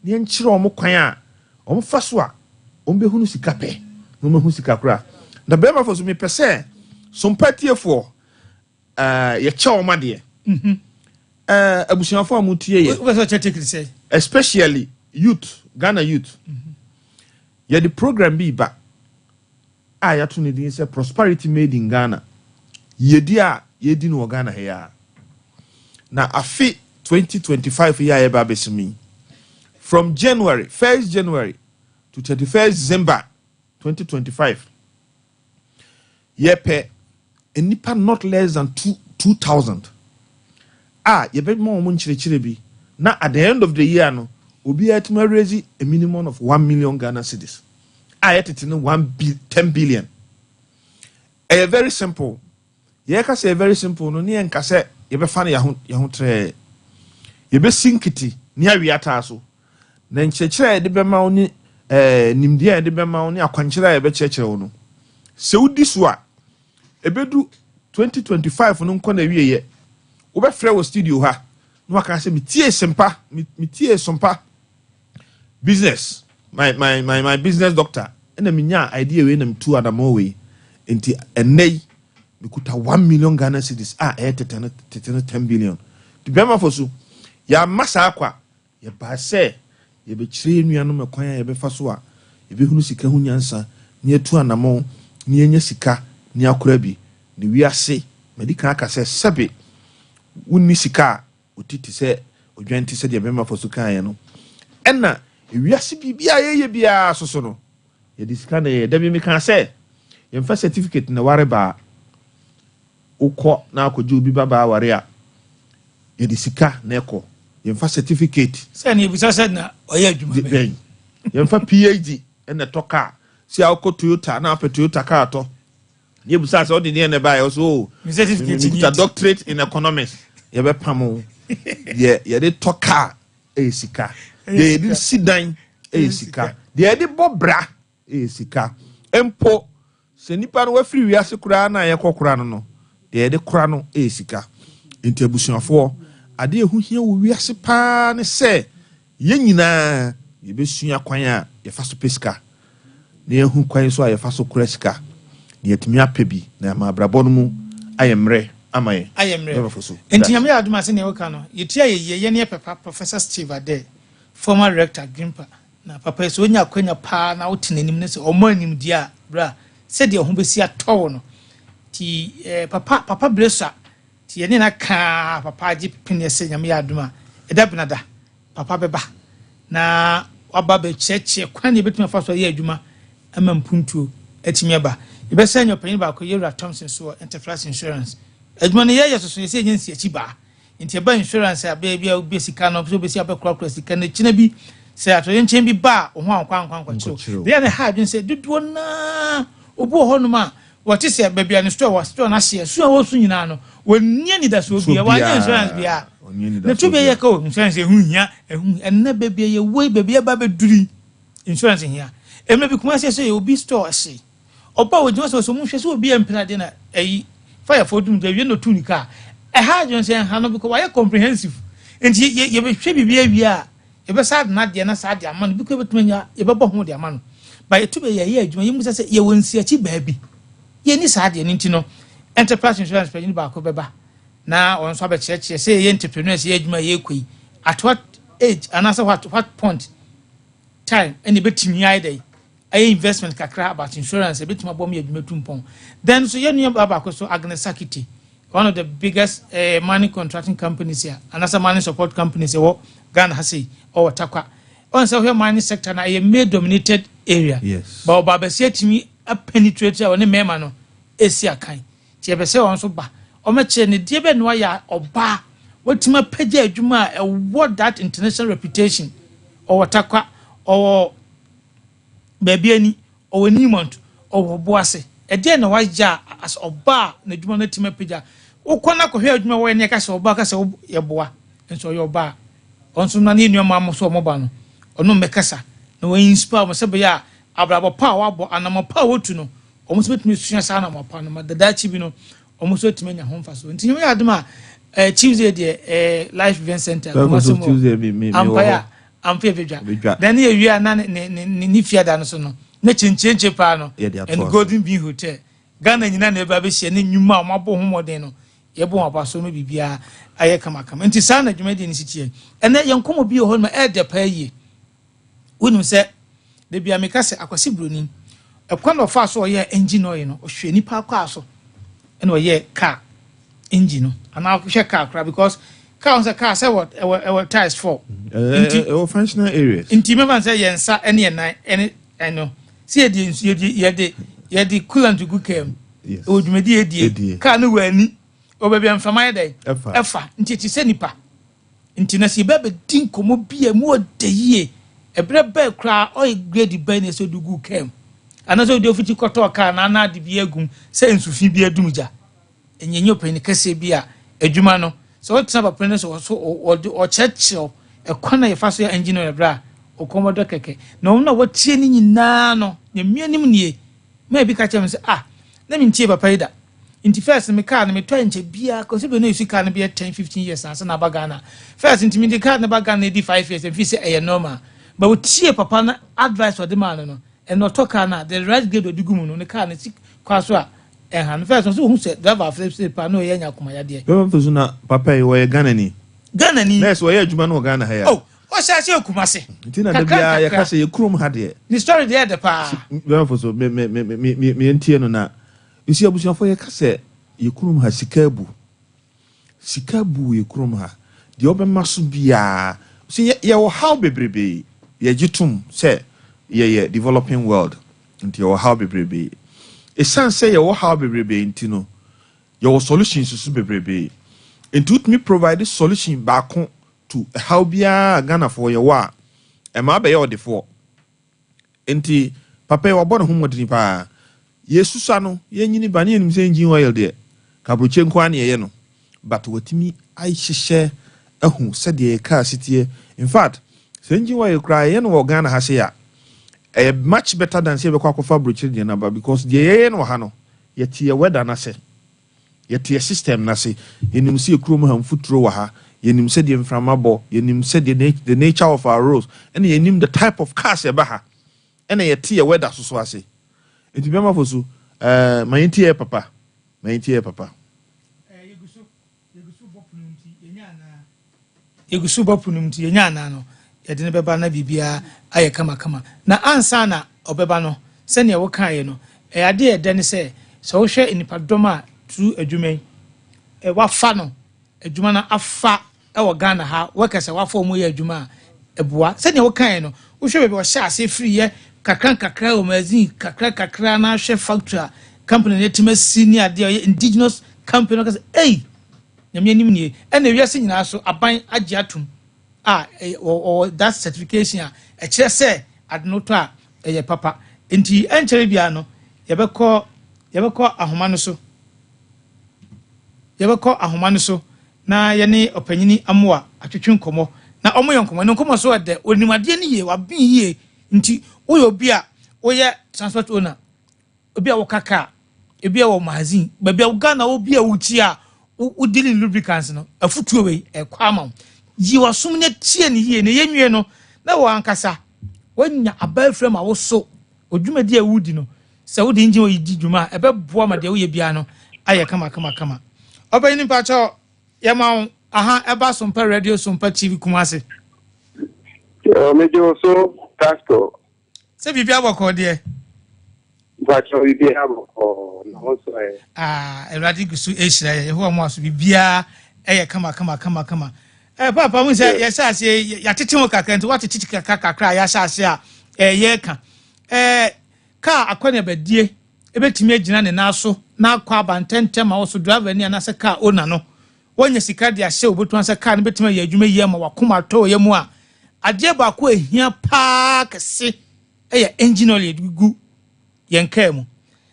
Na yɛnkyerɛ wɔn kwan a wɔfa so a wɔbɛhunu sika pɛ na wɔahu sika kora. Na bɛrima fo so mepɛ sɛ sompa tiefoɔ yɛkyɛ wɔn adeɛ. Abusuafoɔ a motie yɛ. Wopɛ sɛ ɔkyɛ tekiri sɛ? Especially youth, Ghana youth. Yɛde program bi ba a yɛato ne din sɛ Prosperity Made in Ghana. Yɛdi a yɛdi no wɔ Ghana ha yi a. Na afe 2025 yi a yɛba abɛsim yi, from January, 1st January to 31st December 2025, yɛpɛ nnipa not less than 2,000 a yɛbɛma wɔn nkyerɛkyerɛ bi na at the end of the year no, obiara tumi raise a minimum of 1 million Ghana cedis a yɛtete no 1 10 billion. Ɛyɛ very simple. Yɛka sɛ ɛyɛ very simple no, ne yɛn nka sɛ yɛbɛfa no yɛho trɛɛ. Yɛbɛsi nkiti ne awie ataa so na nkyerɛkyerɛ a yɛde bɛma wo ne nimdeɛ a yɛde bɛma wo ne akwankyerɛ a yɛbɛkyerɛkyerɛ wo no, sɛ wodi so a, ɛbɛdu 2025 no nkɔ na awieɛ, wobɛfrɛ wɔ studio ha na waka sɛ metie sempa, metie Sompa Business, my business doctor, ɛna menya idea wei na metu adammɔ wei, nti ɛnnɛ yi mekuta 1 million Ghana cedis a ɛyɛ tete no 10 billion. Nti bɛrima fo so yɛama saa kwa yɛbaa sɛ yɛbɛkyerɛ yɛn nuanom kwan a yɛbɛfa so a yɛbɛhunu sika ho nyansa na yɛtu anammɔn na yɛnya sika na yɛakora bi. Na wiase madi kan aka sɛ sɛbe wonni sika a ɔti te sɛ odwan te sɛ deɛ bɛrima fo so kaeɛ no. Ɛna ewiase biribiara yɛyɛ biara soso no, yɛde sika na yɛyɛ. Dabi, meka sɛ yɛmfa certificate na ware baa. Wokɔ na akɔgye obi babaa ware a, yɛde sika na ɛkɔ. Yɛmfa certificate. Sɛ ne ebisa sɛ na ɔyɛ adwuma bɛn. Bɛn yɛmfa PhD ɛna ɛtɔ car. Si a wokɔ Toyota na apɛ Toyota car tɔ ne yɛbusa sɛ wode deɛ na ɛbaeɛ ɔso o Me certificate ni. Mekuta doctorate in economics, yɛbɛpam wo. Deɛ yɛde tɔ car ɛyɛ sika, deɛ yɛde si dan ɛyɛ sika, deɛ yɛde bɔ bra ɛyɛ sika. Mpo sɛ nipa no wafiri wiase koraa na yɛkɔ kora no, deɛ yɛde kora no ɛyɛ sika. Nti abusuafoɔ, adeɛ ɛho hia wɔ wiase paa ne sɛ yɛn nyinaa yɛbɛsua kwan a yɛfa so pɛ sika na yɛhu kwan so a yɛfa so kora sika na yɛtumi apɛ bi na ama abrabɔ no mu ayɛ mmerɛ ama yɛn. Ayɛ mmerɛ. Yɛbɛfo so. Nti Nyame yɛ adom a, sɛnea woka no, yɛtua yɛyie yɛne yɛ papa Professor Steve Ade, former rector GRIMPA. Na papa yi sɛ wonya akwanya paa na wote n'anim ne sɛ ɔmɔ animdeɛ a berɛ a sɛdeɛ ɔho bɛsi atɔ wo no. Nti papa berɛ so a nti yɛne na kaa papa agye peneɛ sɛ Nyame yɛ adom a, ɛda benada papa bɛba na waba bɛkyerɛkyerɛ kwan ne yɛbɛtumi afa so ayɛ adwuma ama mpuntuo atumi aba. Yɛbɛsɛ nya ɔpanyin baako, yɛwura Thompson so wɔ Enterprise Insurance. Adwuma no yɛyɛ soso yɛsɛ yɛnyɛ nsi akyi baa. Nti ɛba insurance a, bɛyɛ bi a wobɛ sika no sɛ wobɛsi abɛkorakora sika no kyina bi sɛ atɔyɛ nkyɛn bi ba a, wo ho ankɔ ankɔ ankɔkyerɛw. Nkɔkyerɛw. Deɛ ne ha adwene sɛ dodoɔ naa obi wɔ hɔnom a wɔte sɛ baabi a ne store wɔ, store no ahyeɛ so a wɔso nyinaa no, wɔnni anidasoɔ bia wɔanyɛ insurance bia Ɔnni na tu anidasoɔ bia biara. Yɛ ka o, insurance ɛho hia, ɛho ɛnnɛ baabi a yɛwɔ yi, baabi a ɛba bɛduri, insurance hia. Mmerɛ bi Kumase sɛ obi store hye, ɔba a wɔgyina sɛ ɔmo hwɛ sɛ obi yɛ mpena de na ɛyi firefoɔ dum de awie na otu ne kaa. Ɛha adwene sɛ ɛha no because wayɛ comprehensive. Nti yɛbɛhwɛ biribi awie a, yɛbɛsa ade n'adeɛ na saa de ama no bi kɔ, yɛbɛtumi anya yɛbɛbɔ ho de ama no ba. Yɛtu bɛ yɛyɛ adwuma yɛmu sɛ yɛwɔ nsiakyi baabi yɛni saa adeɛ no. Nti no Enterprise Insurance panyin baako bɛba na wɔn nso abɛkyerɛkyerɛ sɛ yɛyɛ entrepreneurs, yɛ adwuma yɛrekɔ yi, at what age anaasɛ what point time ɛna ebɛtumi ayɛ dɛ ayɛ investment kakra about insurance, ebɛtumi abɔ mu yɛ adwuma tu mpɔn. Then so yɛn nua baako so, Agnes Sakiti, one of the biggest mining contracting companies here anaasɛ mining support companies ɛwɔ Ghana ha sei, ɔwɔ Takwa. Ɔn sɛ ɔhwɛ mining sector na ɛyɛ male dominated area. But ɔba abɛsi atumi apenetrate a ɔne mmarima no esi akan. Nti yɛbɛ sɛ wɔn nso ba ɔmɛkyerɛ ne deɛ bɛ no ayɛ ɔbaa watumi apagya adwuma a ɛwɔ that international reputation. Ɔwɔ Takwa, ɔwɔ baabi ani, ɔwɔ Newmont, ɔwɔ Boase. Ɛdeɛ na wagya a as ɔbaa n'adwuma no atumi apagya. Wokɔ na kɔhwɛ adwuma wɔyɛ ne yɛka sɛ ɔbaa ka sɛ yɛboa nso ɔyɛ ɔbaa. Ɔno nso na ne nnuama mo so ɔmo ba no, ɔno mmɛkasa na wɔn inspire wɔn sɛ bɛyɛ a abrabɔ pa a wabɔ, anamɔ pa a wɔtu no, wɔn nso bɛtumi sua saa anamɔ pa no ma dadaakyi bi no wɔn nso atumi anya ho mfa so. Nti nyɛ yɛ adum a Tuesday deɛ, Life Event Center. Bɛkɔ so. Kumasi mu Tuesday mi wɔ ampaeɛ hɔ. Ampa yɛbɛdwa. Then ne yɛwie a na ne ne ne ne fiada no so no ne kyenkyenkye paa no ɛne Golden Bean Hotel. Ghana nyinaa na ɛba abɛhyia ne nnwuma a wɔabɔ ho mmɔden no, yɛbɔ wɔn aba so ma biribiara ayɛ kamakama. Nti saa na dwumadie no si teɛ. Ɛnɛ yɛn nkɔmmɔ bi wɔ hɔ no ma ɛyɛ dɛ paa yie. Wonim sɛ da bi a meka sɛ Akwasi Broni, ɛkwan na ɔfaa so ɔyɛɛ engine oil no, ɔhwɛ nipa akɔ so ɛna ɔyɛɛ car engine no anaa ɔhwɛ car koraa, because car sɛ car sɛ ɛwɔ tyres four. Nti ɛwɔ functional areas. Nti mɛfa sɛ yɛn nsa ɛne yɛn nan ɛne ɛno si yɛde nsu yɛde coolant gu car mu. Ɛwɔ dwumadi yɛdie car no wɔ ani wɔ baabi a mframa yɛ dɛ ɛfa, nti ti sɛ nipa. Nti na sɛ yɛbɛ bɛdi nkɔmɔ bi a mu ɔda yie, ɛbrɛ bɛɛ koraa ɔyɛ grade bɛɛ na ɛsɛ ɔde gu car mu anaasɛ ɔde ofiti kɔtɔɔ car na ana ade bi agum sɛ nsufi bi adum gya. Ɛnyɛ ɔpanyin kɛseɛ bi a adwuma no sɛ ɔtena papa no so ɔso ɔde ɔkyerɛkyerɛw ɛkwan a yɛfa so yɛ engine oil, berɛ a ɔkɔmɔdɔ kɛkɛ na wɔn a wɔtie ne nyinaa no nyamia nim nie. Maa bi ka kyerɛ me sɛ, "Ah, na mentie papa yi da." Nti first me car no metɔ nkyɛ biara kɔsi bɛ no esi car no bɛyɛ 10, 15 years ansa na aba Ghana first. Nti mede car no ba Ghana edi 5 years mfi sɛ ɛyɛ normal, but wotie papa no advice ɔde maa no no ɛna ɔtɔ car no a the right grade ɔde gu mu no, ne car no si kwa so a ɛha no first ɔsɛ ohun sɛ driver afɛ sɛ pa na ɔyɛ nya akoma yadeɛ. Bɛma fo so na papa yi wɔyɛ Ghana ni? Ghana ni. Nurse wɔyɛ adwuma no wɔ Ghana ha yi a? Oh, ɔhyɛ ase Kumase. Nti na da biara yɛka sɛ yɛ kurom ha deɛ. Ne story deɛ ɛdɛ paa. Bɛma fo so me me me me me me ntie no na nsi abusuafoɔ, yɛka sɛ yɛ kurom ha sika abu, sika abu yɛ kurom ha deɛ ɔbɛma so biara sɛ yɛwɔ haw bebrebe. Yɛgye tom sɛ yɛyɛ developing world, nti yɛwɔ haw bebrebe. Ɛsiane sɛ yɛwɔ haw bebrebe nti no, yɛwɔ solutions so bebrebe. Nti wotumi provide solution baako to haw biara Ghanafoɔ yɛwɔ a, ɛma abɛyɛ ɔdefoɔ. Nti papa yi wabɔ ne ho mmɔden paa. Yɛsusa no yɛnyini ba ne yɛnim sɛ engine oil deɛ kaburokye nko ara ne yɛyɛ no, but watumi ahyehyɛ ahu sɛdeɛ yɛ kaa si teɛ. In fact, sɛ engine oil koraa yɛyɛ no wɔ Ghana ha se a, ɛyɛ much better than sɛ yɛbɛkɔ akɔfa aburokyire deɛ naba, because deɛ yɛyɛ no wɔ ha no, yɛte yɛ weather n'ase, yɛte yɛ system n'ase. Yɛnim sɛ yɛ kurom ha mfuturo wɔ ha, yɛnim sɛdeɛ mframa bɔ, yɛnim sɛdeɛ the nature of our roads, ɛna yɛnim the type of cars yɛba ha, ɛna yɛte yɛ weather soso ase. Nti bɛma fo so ma yɛn ti yɛ papa, ma yɛn ti yɛ papa. Yɛgu so bɔ pono nti yɛnya anaa no yɛde no bɛba na biribiara ayɛ kamakama. Na ansa na ɔbɛba no, sɛnea wokaeɛ no, ɛyɛ adeɛ ɛdɛ ne sɛ wohwɛ nipadɔm a turu adwuma yi wafa no adwuma no afa ɛwɔ Ghana ha, wɔkɛ sɛ wafa wɔn yɛ adwuma a ɛboa. Sɛnea wokaeɛ no, wohwɛ baabi a ɔhyɛ ase firi yɛ kakra nkakra wɔ magazine kakra kakra na ahwɛ factory a company no atumi asi ne adeɛ a ɔyɛ indigenous company no, kasa ei, Nyame anim nie. Ɛna ewiase nyinaa so aban agye atum a ɔwɔ that certification a ɛkyerɛ sɛ ade no tɔ a ɛyɛ papa. Nti ɛnkyɛrɛ bia no yɛbɛkɔ ahoma no so, yɛbɛkɔ ahoma no so na yɛne ɔpanyini amoa atwetwe nkɔmmɔ na ɔmo yɛ nkɔmmɔ ne nkɔmmɔ so. Ɛdɛ onim adeɛ no yie, waben yie. Nti woyɛ obi a woyɛ transport owner, obi a wɔka car, ebi a wɔ magazine baabi a Ghana, obi a wokyi a wodili lubricants no, afutuo wei ɛkɔ ama wo. Yi wasom ne tie ne yie ne yɛnwie no na wɔ ankasa woanya aba afiri ma wo so odwumadi a wodi no sɛ wode engine oil di dwuma a ɛbɛboa ma deɛ woyɛ biara no ayɛ kama kama kama. Ɔbɛnyi nipa kyɛw, yɛma wo aha ɛba Sompa Radio, Sompa TV Kumase. Megye wo so, pastor. Sɛ biribi abɔkɔ deɛ? Mpakyɛw, biribi abɔkɔ na ho so ɛ? Ah, Awurade gu so ehyira yɛ. Yehowa mu aso biribiara ɛyɛ kama kama kama kama. Papa mu sɛ yɛhyɛ ase yɛatete ho kakra, nti woatete kakra kakra a yɛahyɛ ase a yɛreka kaa akɔneabadie ebɛtumi agyina ne nan so na akɔ aba ntɛntɛm a wɔso driver ni anaasɛ car owner no wɔnya sika de ahyɛ obotu sɛ car no bɛtumi ayɛ adwuma yie ama wakoma atɔ wɔ yɛ mu a, adeɛ baako a ehia paa kɛse ɛyɛ engine oil yɛde gu yɛn kaa mu.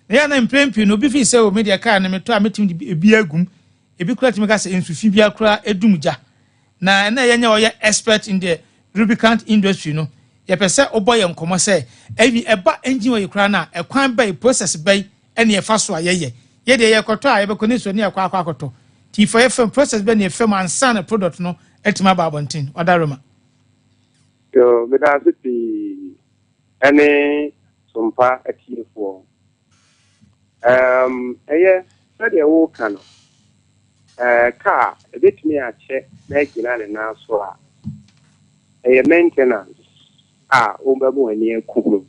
Na yɛn na mpɛn pii no obi fi sɛ o, mi deɛ kaa no metɔ a metumi de ebi agum, ebi kura tumi ka sɛ nsufi bi akora edum gya. Na ɛna yɛn nyɛ ɔyɛ expert in the lubricant industry no, yɛpɛ sɛ ɔbɔ yɛn nkɔmɔ sɛ ɛbi ɛba engine oil koraa na ɛkwan bɛyi, process bɛyi ɛna yɛfa so a yɛyɛ yɛ deɛ yɛkɔtɔ a yɛbɛkɔ ne so ne yɛkɔ akɔtɔ ti fa yɛfam process bɛ ne yɛfam ansa na product no ɛtumi aba abɔnten ɔdarema. Yo, meda ase pii ɛne Sompa atiefoɔ. Ɛyɛ sɛdeɛ woka no, kaa ɛbɛtumi akyɛ na agyina ne nan so a, ɛyɛ maintenance a wobɛma w'ani aku ho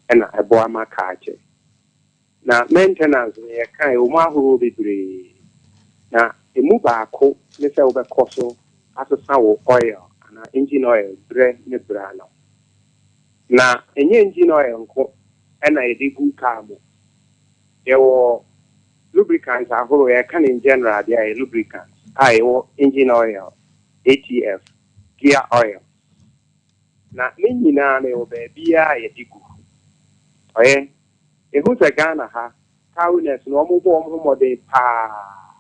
ɛna ɛboa ma kaa kyɛ. Na maintenance no, yɛka ɛwɔ mu ahorow bebree, na emu baako ne sɛ wobɛkɔ so asesa wo oil anaa engine oil berɛ ne berɛ ano. Na ɛnyɛ engine oil nko ɛna yɛde gu kaa mu. Yɛwɔ lubricants ahorow. Yɛka no in general deɛ, yɛ lubricants a yɛwɔ engine oil, ATF, gear oil, na ne nyinaa no yɛwɔ baabiara a yɛde gu. Ɔyɛ ehu sɛ Ghana ha car owners no, wɔn bɔ wɔn ho mmɔden paa,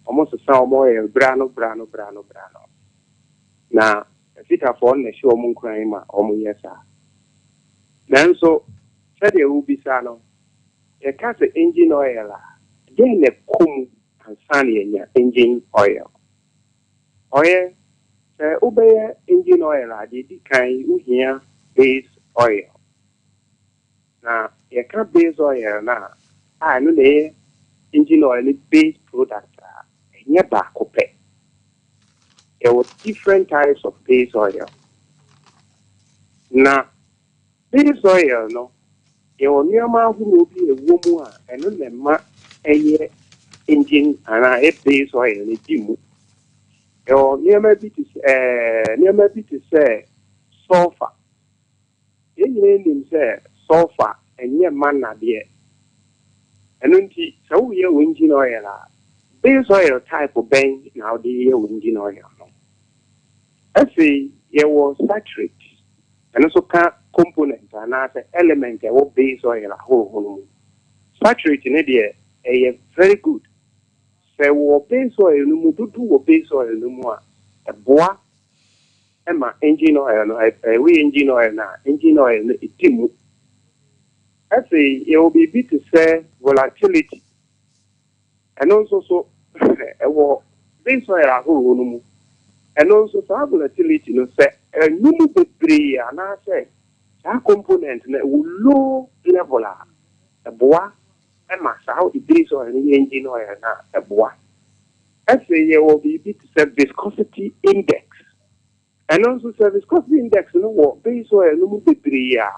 wɔn sesa wɔn oil bra no bra no bra no bra no, na afitafoɔ no na ɛhyɛ wɔn nkuran ma wɔn yɛ saa. Nanso sɛdeɛ wobisa no, yɛka sɛ engine oil a, deɛn na ɛkɔ mu ansa na yɛnya engine oil? Ɔyɛ sɛ wobɛyɛ engine oil a, deɛ di kan, wohia base oil. Na yɛka base oil no a, ɛno na ɛyɛ engine oil no base product a, ɛnyɛ baako pɛ. Yɛwɔ different types of base oil. Na base oil no, yɛwɔ nneɛma ahorow bi a ɛwɔ mu a ɛno na ɛma ɛyɛ engine anaa ɛyɛ base oil no di mu. Yɛwɔ nneɛma bi te sɛ sulfur. Yɛn nyinaa nim sɛ sulfur ɛnyɛ mma nnadeɛ. Ɛno nti sɛ woyɛ wo engine oil a, base oil type bɛn na wode yɛ wo engine oil no? Afei yɛwɔ saturate. Ɛno nso ka component anaasɛ element a ɛwɔ base oil ahorow no mu. Saturate ne deɛ, ɛyɛ very good sɛ wɔ base oil no mu dodo. Wɔ base oil no mu a, ɛboa ɛma engine oil no ɛwɔ engine oil no a, engine oil no ɛdi mu. Afei yɛwɔ biribi te sɛ volatility. Ɛno nso so ɛwɔ base oil ahorow no mu. Ɛno nso, saa volatility no, sɛ ɛno mu bebree anaasɛ saa component no ɛwɔ low level a, ɛboa ɛma saa wode base oil no yɛ engine oil no a, ɛboa. Afei yɛwɔ biribi te sɛ viscosity index. Ɛno nso, sɛ viscosity index no wɔ base oil no mu bebree a,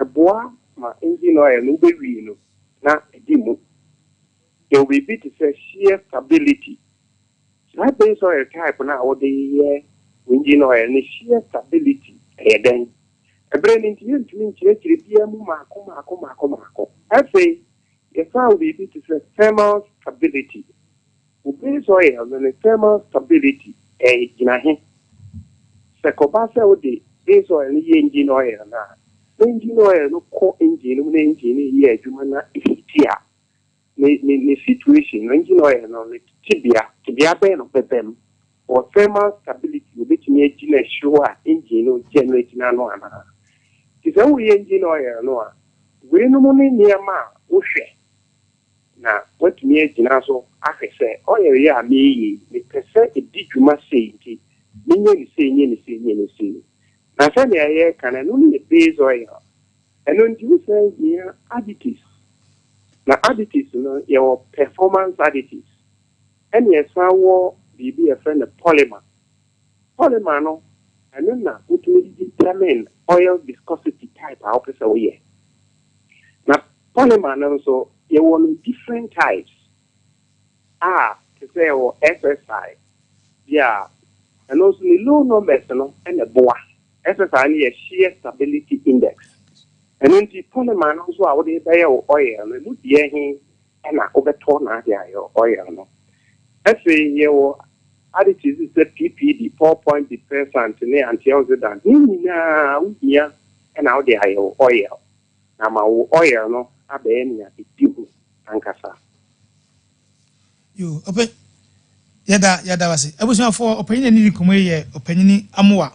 ɛboa ma engine oil no wobɛwie no na ɛdi mu. Yɛwɔ biribi te sɛ shear stability. Saa base oil type no a wode yɛ engine oil no, shear stability ɛyɛ dɛn? Ɛberɛ no nti yɛntumi nkyerɛkyerɛ biara mu maako maako maako maako. Afei yɛsan wɔ biribi te sɛ thermal stability. Wo base oil no, ne thermal stability ɛyɛ gyina he? Sɛ kɔba sɛ wode base oil no yɛ engine oil no a, na engine oil no kɔ engine no mu na engine no yɛ adwuma na ɛheat a, ne situation no, engine oil no ne tibea bɛn no bɛbɛm wɔ thermal stability? Obetumi agyina hyew a engine no generate n'ano anaa? Nti sɛ woyɛ engine oil no a, weinom ne nneɛma a wohwɛ na watumi agyina so ahwɛ sɛ oil yɛ a meyɛ yi, mepɛ sɛ ɛdi dwuma sei, nti menyɛ ne sei, nyɛ ne sei, nyɛ ne sei. Na sɛnea yɛreka no, ɛno no yɛ base oil. Ɛno nti wosan hia additives. Na additives no, yɛwɔ performance additives, ɛne yɛsan wɔ biribi yɛfrɛ no polymer. Polymer no, ɛno na wotumi de determine oil viscosity type a wopɛ sɛ woyɛ. Na polymer no nso, yɛwɔ no different types a te sɛ yɛwɔ SSI bi a, ɛno nso ne low numbers no ɛna boa. SSI no yɛ shear stability index. Ɛno nti polymer no nso a wode bɛyɛ wo oil no, emu deɛ he ɛna wobɛtɔ na ade ayɛ oil no? Afei yɛwɔ additives sɛ PPD, pour point dispersant, ne antioxidant. Ne nyinaa wohia ɛna wode ayɛ wo oil na ma wo oil no abɛyɛ nea ɛdi mu ankasa. Yo, ɔpɛ yɛda wase. Abusuafoɔ, ɔpanyin ani di nkɔmɔ yi yɛ Ɔpanyin Amoa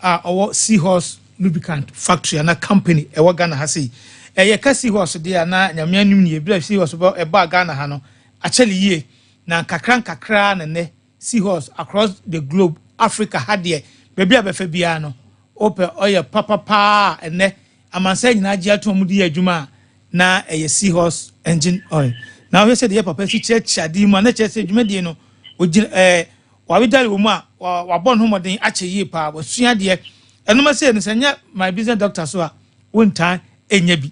a ɔwɔ Seahorse Lubricant Factory ana company ɛwɔ Ghana ha sei. Ɛyɛ ka Seahorse deɛ a, na Nyame anim nie. Ebile Seahorse bɔ ɛbaa Ghana ha no akyɛle yie na nkakra nkakra na nɛ Seahorse across the globe, Africa ha deɛ, baabi a bɛfɛ biara no. Wopɛ oil papapaa a ɛnnɛ amansan nyinaa gye atom a wɔde yɛ adwuma a, na ɛyɛ Seahorse engine oil. Na wohwɛ sɛdeɛ yɛ papa si kyerɛkyerɛ ade yi mu a, na kyerɛ sɛ dwumadie no, ɔgyina ɛɛ wawedare wɔ mu a, wabɔ ne ho mmɔden akyɛ yie paa, wasua adeɛ. Ɛnoma sei no, sɛ nyɛ My Business Doctor so a, wontaa nnya bi.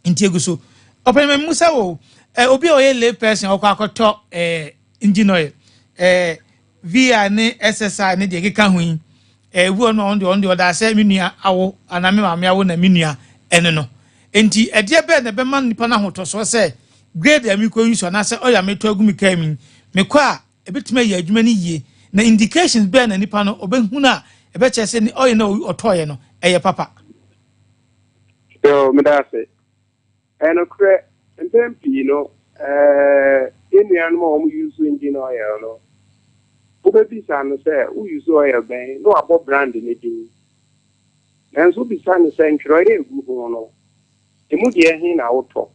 Nti egu so. Ɔpɛni ma mmusa wo, ɛ obi a ɔyɛ lay person a ɔkɔ akɔtɔ ɛ engine oil, ɛ VI ne SSI ne deɛ ɛkeka ho yi, ɛ ebi wɔ no ɔno deɛ ɔno deɛ ɔdaa sɛ me nua awo anaa me maame awo na me nua ɛne no. Nti ɛdeɛ bɛɛ na ɛbɛma nipa no ahotɔsoɔ sɛ grade a mekɔ yi so anaasɛ oil a metɔ agu me kaa mu yi, mekɔ a ɛbɛtumi ayɛ adwuma no yie, na indications bɛɛ na nipa no ɔbɛhunu a ɛbɛkyerɛ sɛ ne oil no a ɔtɔeɛ no ɛyɛ papa? Yo, meda ase. Ɛyɛ nokorɛ, mpɛn pii no, yɛn nuanom a wɔn use engine oil no, wobɛbisa no sɛ, wo use oil bɛn? Na wabɔ brand no din. Nanso wobisa no sɛ, ntwerɛeɛ a ɛgu ho no, ɛmu deɛ he na wotɔ?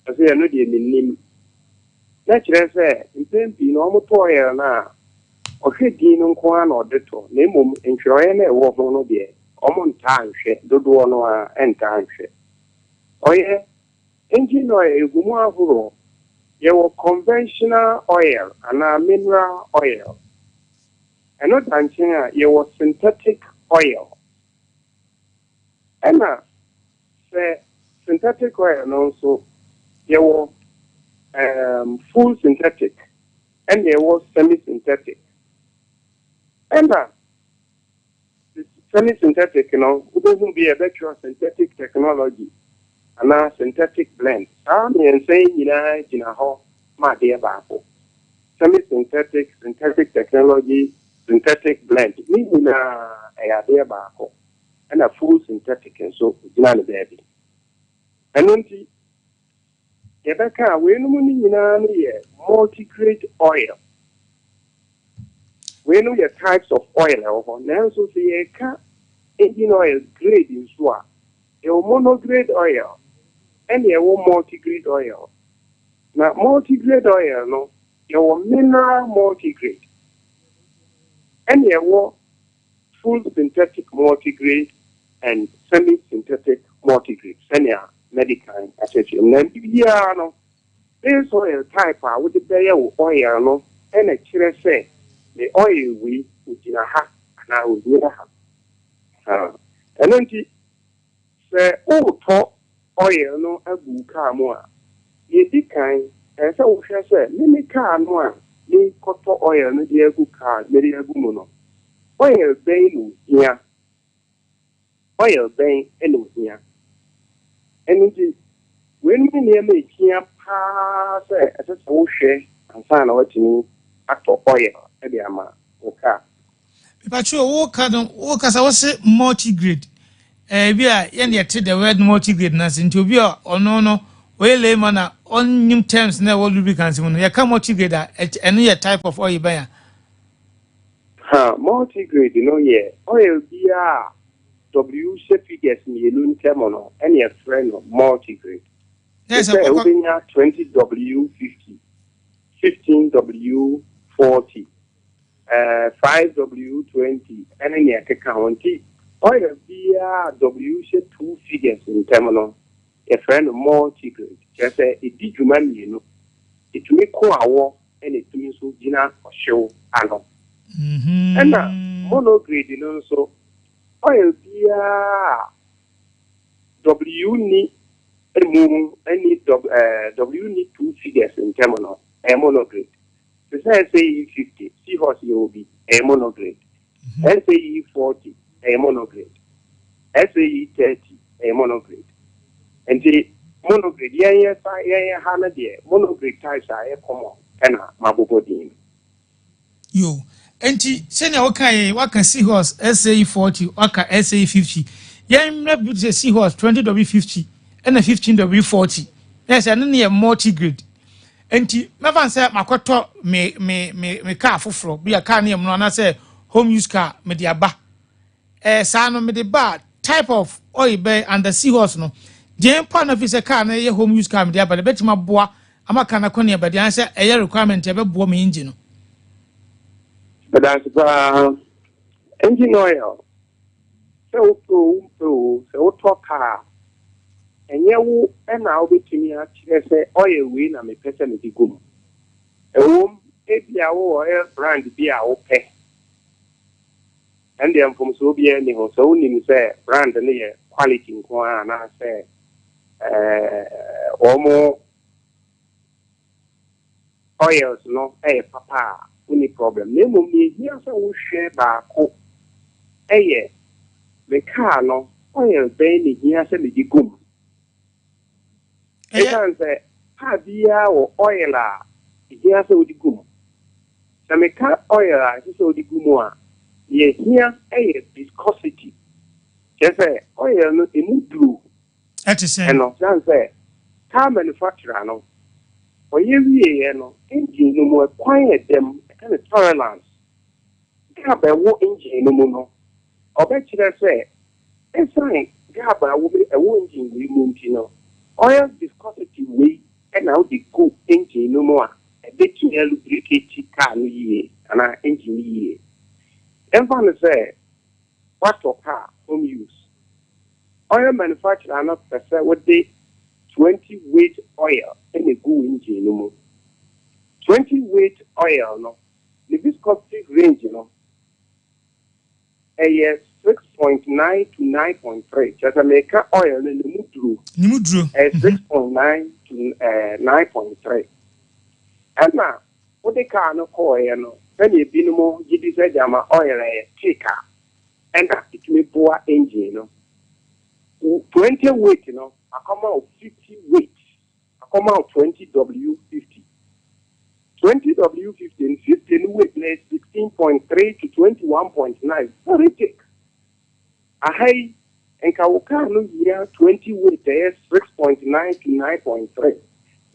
Ɔse, ɛno deɛ mennim. Na kyerɛ sɛ, mpɛn pii no, wɔtɔ oil no a, ɔhwɛ din no nko ara na ɔde tɔ, na mmom ntwerɛeɛ no a ɛwɔ ho no deɛ, Wɔntaa nhwɛ, dodoɔ no ara ntaa nhwɛ. Ɔyɛ engine oil ɛgu mu ahoroɔ. Yɛwɔ conventional oil anaa mineral oil. Ɛno da nkyɛn a, yɛwɔ synthetic oil. Ɛna sɛ synthetic oil no nso, yɛwɔ um, full synthetic ɛna yɛwɔ semi-synthetic. Ɛna Semi-synthetic no, wobɛhu bi a ɛbɛtwerɛ synthetic technology anaa synthetic blend. Saa mmiɛnsa yi nyinaa gyina hɔ ma adeɛ baako. Semi-synthetic, synthetic technology, synthetic blend, ne nyinaa ɛyɛ adeɛ baako. Ɛna full synthetic nso gyina ne baabi. Ɛno nti, yɛbɛka a weinom no nyinaa no yɛ multi-grade oil. Weinom yɛ types of oil ɛwɔ hɔ. Nanso sɛ yɛreka engine oil grade nso a, yɛwɔ monograde oil ɛna yɛwɔ multi-grade oil. Na multi-grade oil no, yɛwɔ mineral multi-grade ɛna yɛwɔ full synthetic multi-grade and semi-synthetic multi-grade sɛnea madi kan akyerɛkyerɛ mu. Na biribiara no, base oil type a wode bɛyɛ wo oil no na ɛkyerɛ sɛ me oil wei ogyina ha anaa onnyina ha. Ɛno nti, sɛ woretɔ oil no agu wo kaa mu a, nea edi kan, ɛsɛ sɛ wohwɛ sɛ me me kaa no a merekɔtɔ oil no de agu kaa mede agu mu no, oil bɛn na ohia? Oil bɛn na ohia? Ɛno nti, weinom ne nneɛma a ehia paa sɛ ɛsɛ sɛ wohwɛ ansa na woatumi atɔ oil de ama wo kaa. Mepakyɛw wo ka no wo kasa wo se multi grade eh bi a yɛn deɛ te the word multi grade no ase nti obi a ɔno no ɔyɛ layman a ɔnnim terms na ɛwɔ lubricants mu no yɛka multi grade a ɛno yɛ type of oil bɛn a? Ha, multi grade no yɛ oil biara a W hyɛ figures mmienu ntam no ɛna yɛfrɛ no multi grade. Te sɛ wobɛnya 20W50, 15W40, 5W20 ne nea ɛkeka ho. Nti oil biara a W hyɛ two figures ntam no, yɛfrɛ no multigrade. Kyerɛ sɛ ɛdi dwuma mmienu. Ɛtumi ko awɔ na ɛtumi nso gyina ɔhyew ano. Ɛna monograde no nso, oil biara a W nni mu ne W nni two figures ntam no, ɛyɛ monograde. Te sɛ SAE 50, Seahorse yɛ obi, ɛyɛ monograde. SAE 40, ɛyɛ monograde. SAE 30, ɛyɛ monograde. Nti monograde, yɛn yɛ sa yɛn yɛ ha no deɛ, monograde types a ɛyɛ common ɛna mabobɔ din no. Yo, enti sɛnea wokae yi, woaka Seahorse SAE 40, woaka SAE 50. Yɛn mmerɛ bi te sɛ Seahorse 20W50 ɛna 15W40. Na ɛsɛ ɛno ne yɛ multi grade. Enti mɛfa no sɛ makɔtɔ me me me me car foforɔ bi a car no yɛ mono anaasɛ home use car mede aba. Ɛɛ saa no mede ba a type of oil bɛn under seahorse no deɛn mpo a na fi sɛ car no yɛ home use car mede aba no ɛbɛtumi aboa ama car no akɔ nea ɛbɛde anaasɛ ɛyɛ requirement a ɛbɛboa me engine no. Medase paa. Engine oil. Sɛ wopɛ o, wompɛ o, sɛ wotɔ kaa a, ɛnyɛ wo na wobɛtumi akyerɛ sɛ oil wei na mepɛ sɛ mede gu mu. Ɛwom, ebia wowɔ oil brand bi a wopɛ. Ɛndeɛ mfomsoɔ biara nni ho. Sɛ wonim sɛ brand no yɛ quality nko ara anaasɛ wɔn oils no yɛ papa a, wonni problem. Na mmom nea ehia sɛ wohwɛ baako yɛ me kaa no, oil bɛn na ehia sɛ mede gu mu? Esiane sɛ kaa biara wɔ oil a ehia sɛ wode gu mu. Sɛ meka oil a ɛsɛ sɛ wode gu mu a, nea ehia yɛ viscosity. Kyerɛ sɛ oil no emu duro. Ɛte sɛn? Ɛno, esiane sɛ car manufacturer no, ɔyɛ wieeɛ no, engine no mu ɛkwan a ɛda mu, yɛka no tolerance, gap a ɛwɔ engine no mu no, ɔbɛkyerɛ sɛ esiane gap a ɛwɔ engine wei mu nti no, oil viscosity wei na wode gu engine no mu a, ɛbɛtumi alubricate car no yie anaa engine no yie. Yɛmfa no sɛ woatɔ car home use. Oil manufacturer no pɛ sɛ wode 20 weight oil na egu wo engine no mu. 20 weight oil no, ne viscosity range no, ɛyɛ 6.9 to 9.3. Kyerɛ sɛ meka oil no ne mu duro. Ne mu duro. Ɛyɛ 6.9 to 9.3. Ɛna wode kaa no kɔɔeɛ no, sɛnea ebinom gye di sɛ gyama oil ɛyɛ thick a, ɛna ɛtumi boa engine no. 20 weight no, akɔma wo 50 weight, akɔma wo 20W50. 20W50 no, 50 no weight no yɛ 16.3 to 21.9, very thick. Aha yi, nka wo kaa no hia 20 weight ɛyɛ 6.9 to 9.3.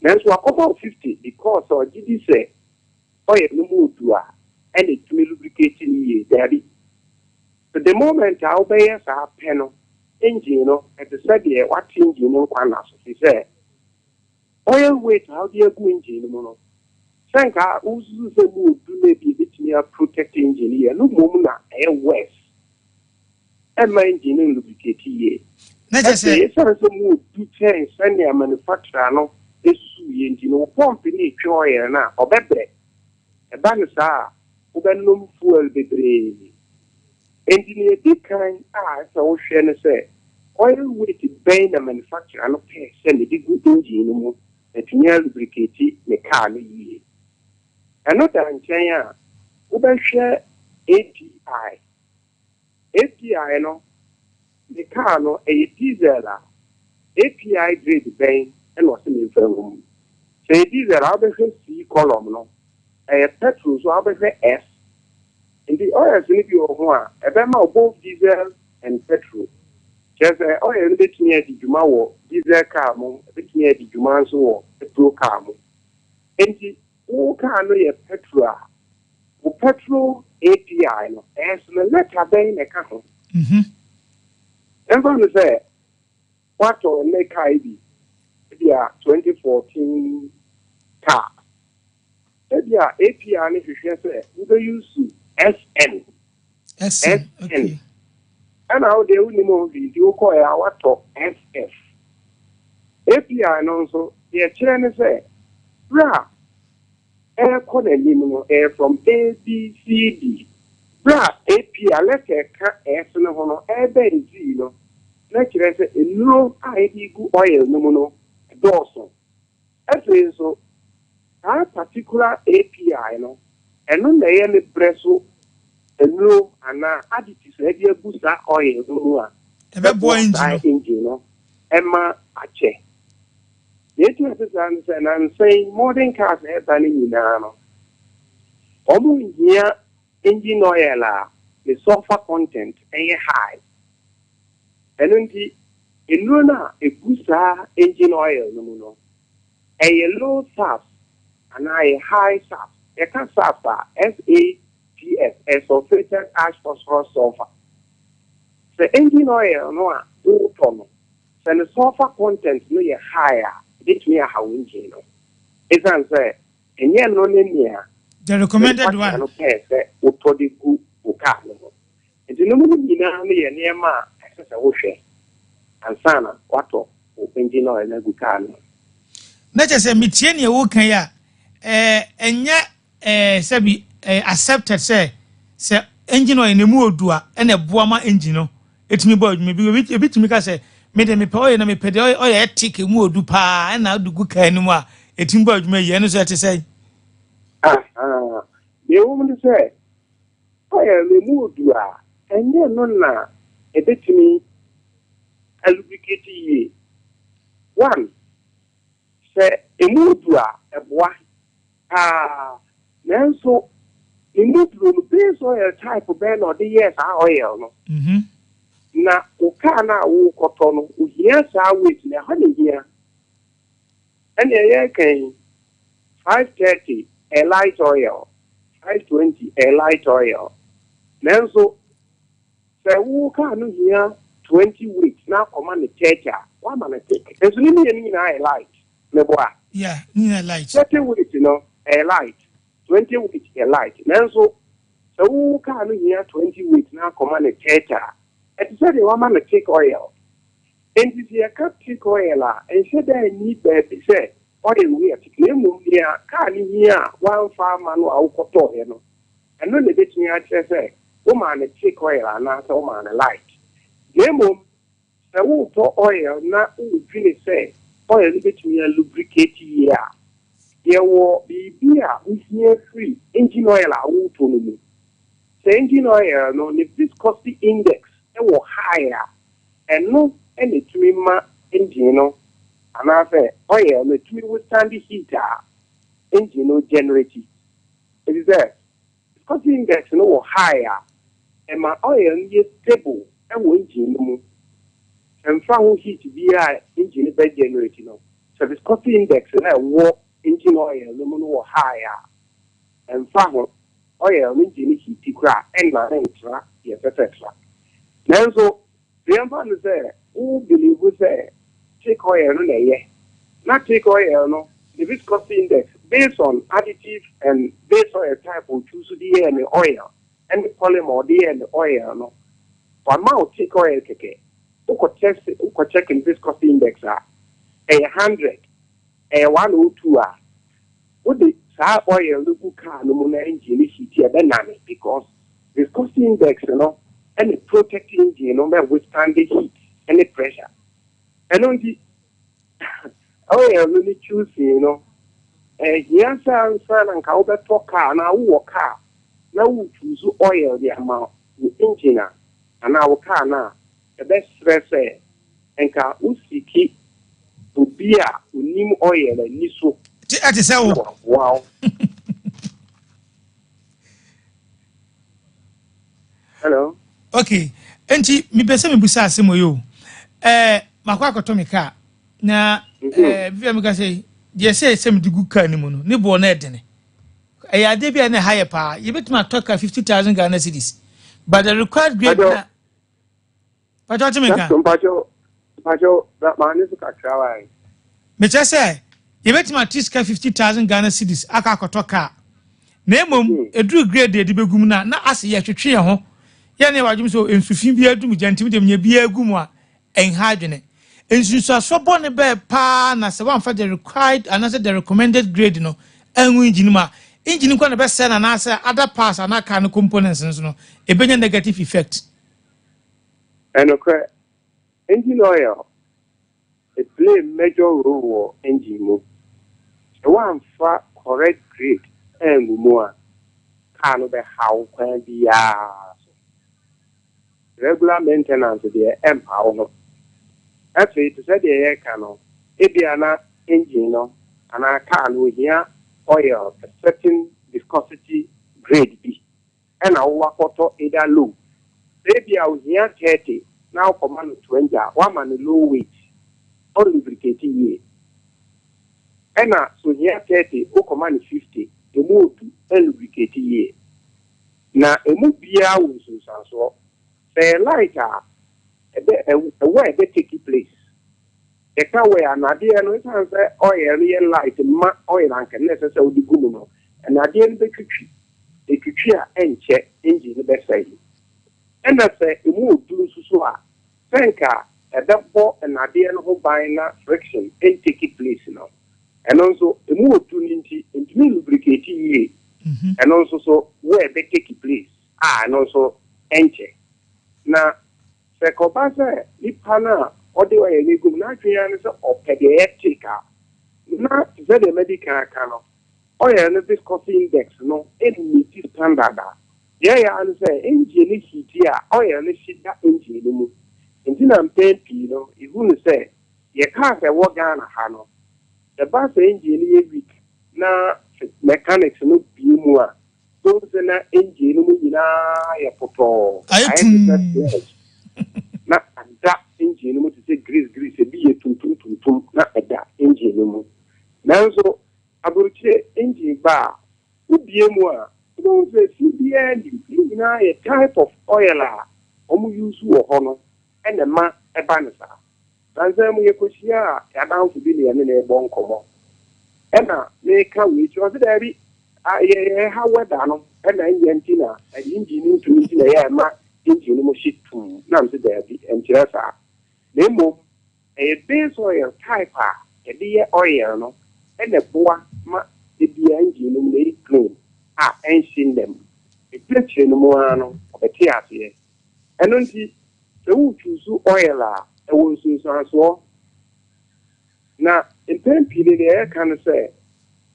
Nanso akɔma wo 50 because ɔgye di sɛ oil no mu odu a, ɛna ɛtumi lubricate no yie. Daabi. The moment a wobɛyɛ saa pɛ no, engine no, ɛte sɛ deɛ wate engine no nkwa na so fi sɛ oil weight a wode agu engine no mu no, sɛ nka wosusu sɛ mu odu no bi ebɛtumi aprotect engine no yie no, mmom na ɛyɛ worse. Ɛmma engine no lubricate yie. Na kyerɛ sɛ Afei, ɛsiane sɛ mu odu kyɛn sɛnea manufacturer no esusu yie nti no, wo pump no etwe oil no a, ɔbɛbrɛ. Ɛba no saa a, wobɛnom fuel bebree. Nti nea edi kan a ɛsɛ wohwɛ no sɛ oil weight bɛn na manufacturer no pɛɛ sɛ mede gu engine no mu atumi alubricate ne car no yie. Ɛno da nkyɛn a, wobɛhwɛ API. API no, ne car no ɛyɛ diesel a, API grade bɛn ɛna ɔsɛ memfa ngu mu? Sɛ ɛyɛ diesel a, wobɛhwɛ C column no. Ɛyɛ petrol so a, wobɛhwɛ S. Nti oils no bi wɔ ho a, ɛbɛma wo both diesel and petrol. Kyerɛ sɛ oil no bɛtumi adi dwuma wɔ diesel car mu, ɛbɛtumi adi dwuma nso wɔ petrol car mu. Nti wo car no yɛ petrol a, wo petrol API no, S no letter bɛn na ɛka ho? Ɛmfa no sɛ woatɔ nnɛ car yi bi, ebi a 2014 car. Ebi a API no hwehwɛ sɛ wobɛuse SN. SN. SN. Ɛna wo deɛ wonim ho hwee nti wokɔɛ a woatɔ SF. API no nso, deɛ kyerɛ ne sɛ, berɛ a ɛrekɔ n'anim no, ɛyɛ from A, B, C, D. Berɛ a API letter ɛka S no ho no, ɛbɛn Z no, na kyerɛ sɛ nnuro a yɛde gu oil no mu no dɔɔso. Afei nso, saa particular API no, ɛno na ɛyɛ ne brɛ so nnuro anaa additives a yɛde agu saa oil no mu a ɛbɛboa saa engine no. Engine no ɛma akyɛ. Deɛ eti ase saa no sɛ nansa modern cars a ɛba no nyinaa no, wɔn nhia engine oil a ne sulfur content ɛyɛ high. Ɛno nti, nnuro no a egu saa engine oil no mu no, ɛyɛ low sulfur anaa ɛyɛ high sulfur. Yɛka sulfur a, SAPS, ɛyɛ sulfated ash phosphorus sulfur. Sɛ engine oil no a wotɔ no, sɛ ne sulfur content no yɛ high a, ebetumi ahaw engine no. Ɛsiane sɛ ɛnyɛ no ne nea The recommended manufacturer one. No pɛɛ sɛ wotɔ de gu wo car no ho. Nti nom no nyinaa no yɛ nneɛma a ɛsɛ sɛ wohwɛ ansa na woatɔ wo engine oil no agu kaa no mu. Na kyerɛ sɛ metie nea woka yi a, ɛɛ ɛnyɛ ɛɛ sɛbi ɛɛ accepted sɛ sɛ engine oil no emu odu a ɛna ɛboa ma engine no etumi bɔ adwuma. Ebi ebi tumi ka sɛ me de mepɛ oil na mepɛ deɛ oil yɛ thick, emu odu paa, ɛna ɔde gu kaa no mu a etumi bɔ adwuma yie. Ɛno nso ɛte sɛ? Aha. Deɛ ɛwɔ mu ne sɛ oil no emu odu a, ɛnyɛ no na ɛbɛtumi alubricate yie. One, sɛ emu odu a ɛboa paa, nanso ne mu duro no, base oil type bɛn na ɔde yɛɛ saa oil no? Na wo kaa no a wokɔtɔ no, ohia saa weight na ɛhɔ ne hia. Ɛnna ɛyɛ kan 530 ɛ light oil, 520 ɛ light oil, nanso sɛ wo kaa no hia 20 weight na akɔma ne 30 a, wama no thick, nso ne mmienu nyinaa yɛ light, meboa? Yeah, ne nyinaa light. 30 weight no ɛyɛ light, 20 weight yɛ light, nanso sɛ wo kaa no hia 20 weight na akɔma ne 30 a, ɛte sɛ deɛ wama no thick oil. Nti sɛ yɛka thick oil a, ɛnhyɛ dɛ nni baabi sɛ oil wei yɛ thick, na mmom nea kaa no hia a woamfa ama no a wokɔtɔɔeɛ no, ɛno na ɛbɛtumi akyerɛ sɛ womaa no thick oil anaasɛ womaa no light. Na mmom sɛ wotɔ oil na wodwene sɛ oil no bɛtumi alubricate yie a, yɛwɔ biribi a wohia firi engine oil a wotɔ no mu. Sɛ engine oil no ne viscosity index ɛwɔ high a, ɛno ɛna ɛtumi ma engine no anaasɛ oil no ɛtumi withstand heat a engine no generate. Ɛti sɛ viscosity index no wɔ high a, ɛma oil no yɛ stable ɛwɔ engine no mu. Ɛmfa ho heat biara a engine no bɛ generate no, sɛ viscosity index na ɛwɔ engine oil no mu no wɔ high a, ɛmfa ho, oil no engine no heat koraa ɛnna ne ntra deɛ ɛsɛ sɛ tra. Nanso yɛmfa no sɛ wo believe sɛ thick oil no na ɛyɛ, na thick oil no the viscosity index based on additive and base oil type otwu so de yɛɛ ne oil ɛne polymer ɔde yɛɛ ne oil no, wama wo thick oil kɛkɛ, wokɔ test, wokɔ check ne viscosity index a, ɛyɛ 100, ɛyɛ 102 a, wode saa oil no gu car no mu na engine no heat, ɛbɛnane, because viscosity index no ɛne protect engine no bɛ withstand the heat ɛne pressure. Ɛno nti oil no ne choosing no ɛhia sɛ ansa na nka wobɛtɔ car na wowɔ car na wo choose oil de ama wo engine a anaa wo car no a, ɛbɛserɛ sɛ nka woseek obi a onim oil ani so. Ɛte sɛ wo. Na waboa wo. Hello. Okay, nti mepɛ sɛ mebusa asɛm yi o. Makɔ akɔtɔ me car na bia meka sɛ deɛ sɛ mede gu car no mu no, ne boɔ no ɛdene. Ɛyɛ adeɛ bi a na ɛha yɛ paa. Yɛbɛtumi atɔ car 50,000 Ghana cedis, but the required grade na patɔ te me ka. Mpacho, mpacho, maa ne so kakra wa yi. Mekyerɛ sɛ yɛbɛtumi ate sika 50,000 Ghana cedis akɔ akɔtɔ car, na mmom ɛduru grade deɛ yɛde bɛgu mu no a, na ase yɛtwetwe yɛn ho yɛne yɛwɔ adwene sɛ nsufi bi adum gya, ntimi deɛ menya biara gu mu a ɛnha adwene. Nsunsuasoɔ bɔne bɛɛ paa na sɛ woamfa the required anaasɛ the recommended grade no angu engine mu a, engine nkwa na ɛbɛsɛe no anaasɛ other parts anaa car no components nso no ɛbɛnya negative effect? Ɛnokorɛ, engine oil it play major role wɔ engine mu. Sɛ woamfa correct grade angu mu a, car no bɛhaw kwan biara so. Regular maintenance deɛ, ɛmpa wo ho. Afei te sɛ deɛ yɛreka no, ebia na engine no anaa car no ohia oil a certain viscosity grade bi, ɛna wowɔ akɔtɔ either low. Sɛ ebia ohia 30 na wokɔma no 20 a, woama no low weight, ɔnlubricate yie. Ɛna so ohia 30, wokɔma no 50, emu odu, ɛnlubricate yie. Na emu biara wɔ nsunsuansoɔ. Sɛ ɛyɛ light a, ɛbɛ ɛwɔ a ɛbɛ take place. Yɛka wɔ anadeɛ no, ɛsiane sɛ oil no yɛ light ma oil anka na ɛsɛ sɛ wode gu mu no, ɛnadeɛ no bɛtwitwi. Ɛtwitwi a, ɛnkyɛ engine no bɛsɛe. Ɛna sɛ emu odu nso so a, sɛ nka ɛbɛbɔ nnadeɛ no ho ban na friction ntake place no, ɛno nso emu odu no nti ntumi lubricate yie. Ɛno nso so wear bɛ take place a ɛno nso ɛnkyɛ. Na sɛ kɔba sɛ nipa no a ɔde oil no egu mu n'adwene ya ne sɛ ɔpɛ deɛ ɛyɛ thick a, na te sɛ deɛ mɛdi kan aka no, oil no viscosity index no mmeet standard a, deɛ ɛyɛ ara ne sɛ engine no heat a, oil no hye da engine no mu. Nti na mpɛn pii no ihu no sɛ yɛ cars a ɛwɔ Ghana ha no, ɛba sɛ engine no yɛ weak na mechanics no bie mu a, so sɛ na engine no mu nyinaa yɛ pɔtɔɔ, ayɛ ayɛ te sɛ tumm. Sludge na ada engine no mu te sɛ grease grease, ebi yɛ tuntum tuntum na ɛda engine no mu. Nanso aburokyire engine ba a wobie mu a, wobɛhu sɛ fi biara nim. Ne nyinaa yɛ type of oil a wɔn use wɔ hɔ no ɛna ɛma ɛba no saa. Nansa mu yɛkɔhyia a yɛadamfo bi ne yɛne ne bɔ nkɔmmɔ, ɛna meka wei kyerɛ ɔsɛ daabi, yɛ ha weather no ɛna ɛnyɛ nti na engine no ntumi nti na ɛyɛ ɛma engine no mu hye tum. Na m sɛ daabi, ɛnkyerɛ saa, na mmom ɛyɛ base oil type a yɛde yɛ oil no ɛna ɛboa ma ebia engine no mu na ɛyɛ clean a ɛnhye ndɛm. Ɛkyerɛkyerɛ no mu ara no, ɔbɛte aseɛ. Ɛno nti sɛ wochoose oil a, ɛwɔ nsunsuansoɔ. Na mpɛn pii no, deɛ yɛka no sɛ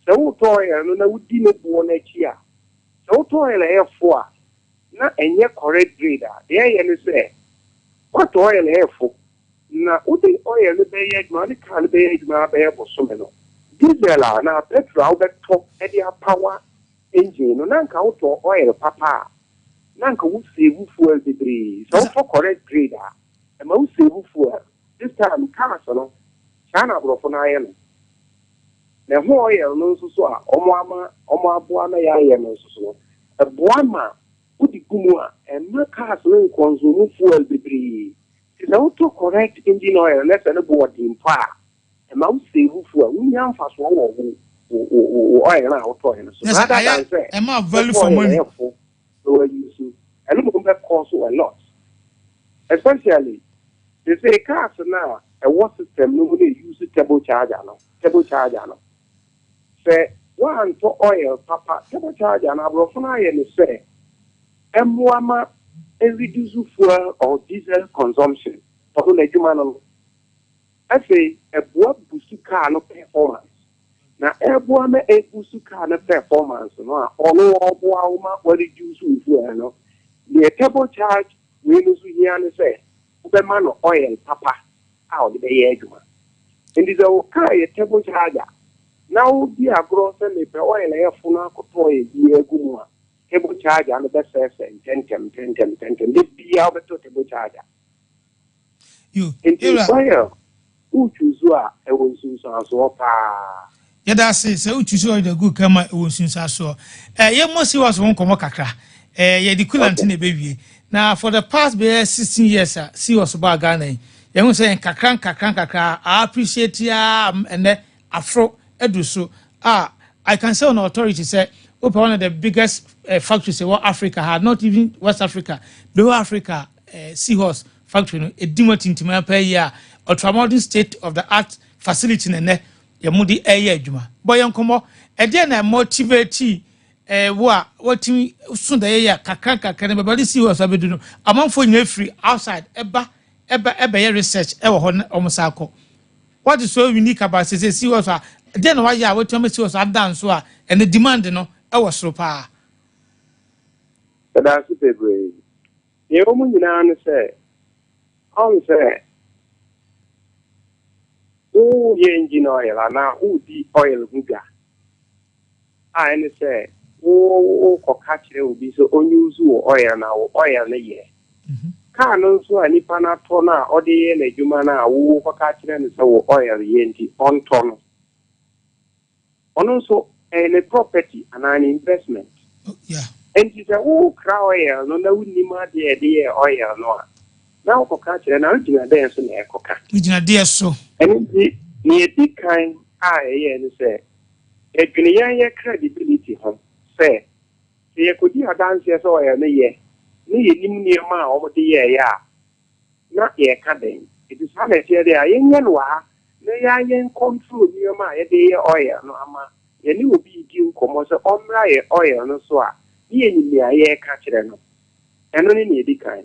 sɛ wotɔ oil no na wodi ne boɔ no akyi a, sɛ wotɔ oil a ɛyɛ fo a na ɛnyɛ correct grade a, deɛ ɛyɛ no sɛ woatɔ oil a ɛyɛ fo na wode oil no bɛyɛ adwuma, wode car no bɛyɛ adwuma bɛyɛ bosome no, diesel a na petrol a wobɛtɔ de apower engine no, na nka wotɔ oil papa a, na nka wo save fuel bebree. Sɛ wotɔ correct grade a, ɛma wo save fuel. This time cars no saa na aborɔfo no ayɛ no, na ɛho oil no nso so a ɔmo ama ɔmo aboa na yɛayɛ no nso so no, ɛboa ma wode gu mu a, ɛma cars no nconsume fuel bebree. Nti sɛ wotɔ correct engine oil na sɛ no bo ɔden mpo a, ɛma wo save fuel, wonya mfasoɔ wɔ wo oil no a wotɔɔ no so Yes, rather ayɛ than sɛ ɛma value wotɔ for oil money. ɛyɛ fo na wayi so, ɛno mmom bɛkɔ so a lot, especially they say cars na ɛwɔ system no mu na use turbo charger no. Turbo charger no, sɛ woantɔ oil papa, turbo charger no aborɔfo no ayɛ ne sɛ ɛmmoa ma ɛreduce fuel or diesel consumption. Ɔno n'adwuma no, afei ɛboa boost car no performance, na ɛboa ma ɛboost car no performance no a, ɔno ɔboa wo ma wɔreduce wo fuel no. Deɛ turbo charge wei no nso hia ne sɛ wobɛma no oil papa a ɔde bɛyɛ adwuma. Nti sɛ wo car yɛ turbo charger na wodi agorɔ sɛ mepɛ oil a ɛyɛ fo no akɔtɔ oil bi agu mu a, turbo charger no bɛsɛesɛ ntɛntɛm ntɛntɛm ntɛntɛm. De bia wobɛtɔ turbo charger. Yo. Nti Ewura. Oil wochoose a, ɛwɔ nsunsuansoɔ paa. Yɛda ase. Sɛ wochoose oil de gu kama, ɛwɔ nsunsuansoɔ. Yɛmmɔ Seahorse ho nkɔmmɔ kakra. Yɛde coolant na ɛbɛwie. Na for the past bɛyɛ 16 years a Seahorse baa Ghana yi, yɛhu sɛ nkakra nkakra nkakra a appreciate a, ɛnɛ afro adu so a, I can say on authority sɛ wopɛ one of the biggest factories ɛwɔ Africa ha, not even West Africa, the whole Africa. Seahorse factory no ɛdi mu atintim apɛ yi a ultramodern state of the art facility na ɛnɛ yɛn de ɛyɛ adwuma. Bɔ yɛn nkɔmmɔ, ɛdeɛ na motivate wo a wɔtumi so da yɛyɛ kakra kakra no bɛbɛ de Seahorse abɛdu no, amanfoɔ nyinaa firi outside ɛba ɛba ɛbɛyɛ research ɛwɔ hɔ na wɔn sa akɔ? What is so unique about sese Seahorse a, deɛ na wayɛ a wɔtumi ama Seahorse ada nso a ɛne demand no ɛwɔ soro paa? Ɛda ase bebree. Deɛ ɛwɔ mu nyinaa ne sɛ ɔn sɛ woyɛ engine oil anaa wodi oil ho dwa a, ɛne sɛ wokɔka kyerɛ obi sɛ ɔnuse wo oil na wo oil no yɛ kaa no nso a, nipa no atɔ no a ɔde yɛ n'adwuma no a, wo kɔka kyerɛ no sɛ wo oil yɛ nti ɔntɔ no, ɔno nso ɛyɛ ne property anaa ne investment. Nti sɛ wokra oil no na wonim adeɛ a ɛde yɛ oil no a, na wokɔka kyerɛ na wogyina dɛn so na ɛkɔka? Wogyina deɛ so? Ɛno nti nea ɛdi kan a ɛyɛ ne sɛ yɛdwene yɛn yɛ credibility ho sɛ sɛ yɛkɔdi adanseɛ sɛ oil no yɛ. na yɛnim nneɛma a wɔde yɛeɛ a, na yɛreka dɛn? Enti saa na ɛteɛ deɛ a, yɛnyɛ no wɔ ha na yɛa yɛn control nneɛma a yɛde yɛ oil no ama yɛne obi redi nkɔmmɔ sɛ ɔmmra yɛn oil no so a, ne yɛnim nea yɛreka kyerɛ no. Ɛno ne nea ɛdi kan.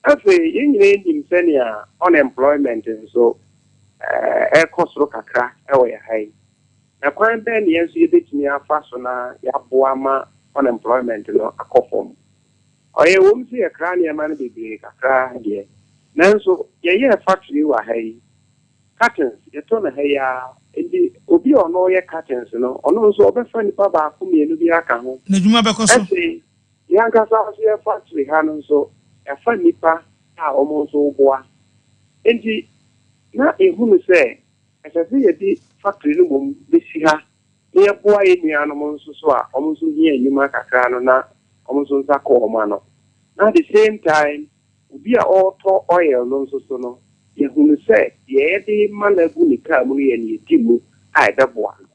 Afei yɛn nyinaa nim sɛnea unemployment nso ɛrekɔ soro kakra wɔ yɛn ha yi. Na kwan bɛn na yɛn nso yɛbɛtumi afa so na yɛaboa ma unemployment no akɔ fam? Ɔyɛ ɛwom sɛ yɛkra nneɛma no bebree kakra deɛ, nanso yɛyɛɛ factory wɔ ha yi, curtains, yɛtɔ no ha yi ara. Enti obi a ɔno ɔyɛ curtains no, ɔno nso ɔbɛfa nnipa baako mmienu bi aka ho. N'adwuma bɛkɔ so. Afei yɛn ankasa nso yɛn factory ha no nso, yɛafa nnipa a wɔn nso reboa. Enti na yɛhunu sɛ ɛsɛ sɛ yɛde factory no mmom bɛsi ha na yɛboa yɛn nuanom nso so a wɔn nso hia nnwuma kakra no na wɔn nso nsa kɔ wɔn ano. Na at the same time, obi a ɔretɔ oil no nso so no, yɛhunu sɛ deɛ yɛde rema no agu ne kaa mu no yɛ nea ɛdi mu a ɛbɛboa no.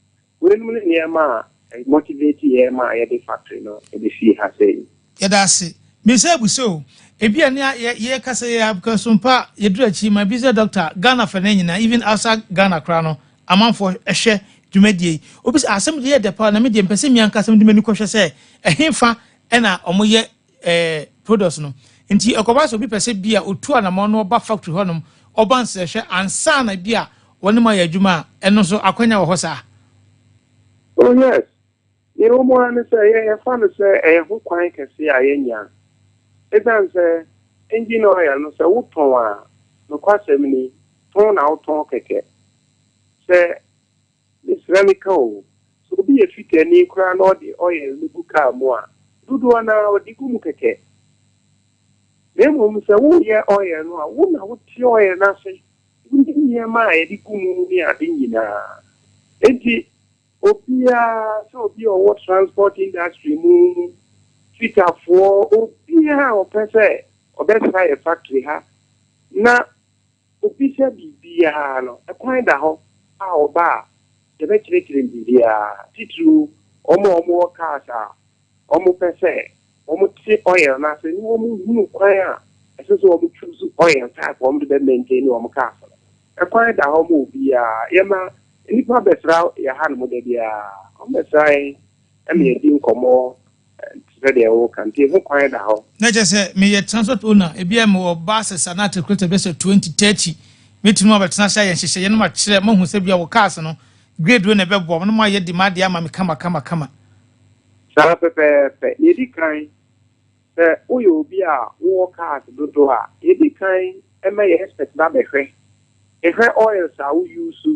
Weinom ne nneɛma a ɛmotivate yɛn ma yɛde factory no bɛsii ha sei. Yɛda ase. Mesa abu sɛ o, ebia nea yɛ yɛkasa yi ara because mpa yɛduru akyi my business doctor Ghana fɛ no nyinaa even outside Ghana koraa no amanfoɔ hwɛ dwumadie yi. Obi sɛ asɛm deɛ yɛ dɛ paa na me deɛ mpɛ sɛ me ankasa mede m'ani kɔhwɛ sɛ ɛhefa ɛna wɔyɛ eh, products no. Nti ɛkɔba sɛ obi pɛ sɛ bi a otu anamɔn na ɔba factory hɔnom ɔba nsrɛhwɛ ansa na bi a wɔne mo ayɛ adwuma a ɛno nso akwanya wɔ hɔ saa? Oh yes, Nea ɛwɔ mu ara ne sɛ, yɛn yɛfa no sɛ ɛyɛ hokwan kɛse a yɛanya. Esiane sɛ engine oil no, sɛ wotɔn a, nokwasɛm ni, tɔn na wotɔn kɛkɛ. Sɛ, mesrɛ meka o, sɛ obi yɛ fitani koraa na ɔde oil no gu kaa mu a, dodoɔ no ara ɔde gu mu kɛkɛ. Na mmom sɛ woreyɛ oil no a, wo na wote oil no ase, wonim nneɛma a yɛde gu mu ne ade nyinaa. Enti Obiara, sɛ obi a ɔwɔ transport industry mu, twitterfoɔ, obiara a ɔpɛ sɛ ɔbɛsra yɛ factory ha na obisa biribiara no, ɛkwan da hɔ a ɔba a yɛbɛkyerɛkyerɛ no biribiara, titiriw wɔn a wɔwɔ cars a wɔpɛ sɛ wɔte oil no ase na wɔhunu kwan a ɛsɛ sɛ wɔn choose oil type a wɔde bɛ maintain wɔn cars no. Ɛkwan da hɔ ma obiara. Yɛma nnipa bɛsra yɛn hanom da biara. Wɔbɛsra yɛn ma yɛadi nkɔmmɔ te sɛ deɛ woreka. Nti ho kwan da hɔ. Na kyerɛ sɛ meyɛ transport owner, ebia mewɔ buses anaa tractor bɛyɛ sɛ 20, 30. Mɛtumi abɛtena ase ayɛ nhyehyɛeɛ na makyerɛ, mahu sɛ ebia wo cars no, grade wei na ɛbɛboa mo na moayɛ de m'adeɛ ama me kama kama kama. Saa pɛpɛɛpɛ. Nea edi kan, sɛ woyɛ obi a wowɔ cars dodoɔ a, yɛdi kan ma yɛn expert ba bɛhwɛ. Yɛhwɛ oils a wo use,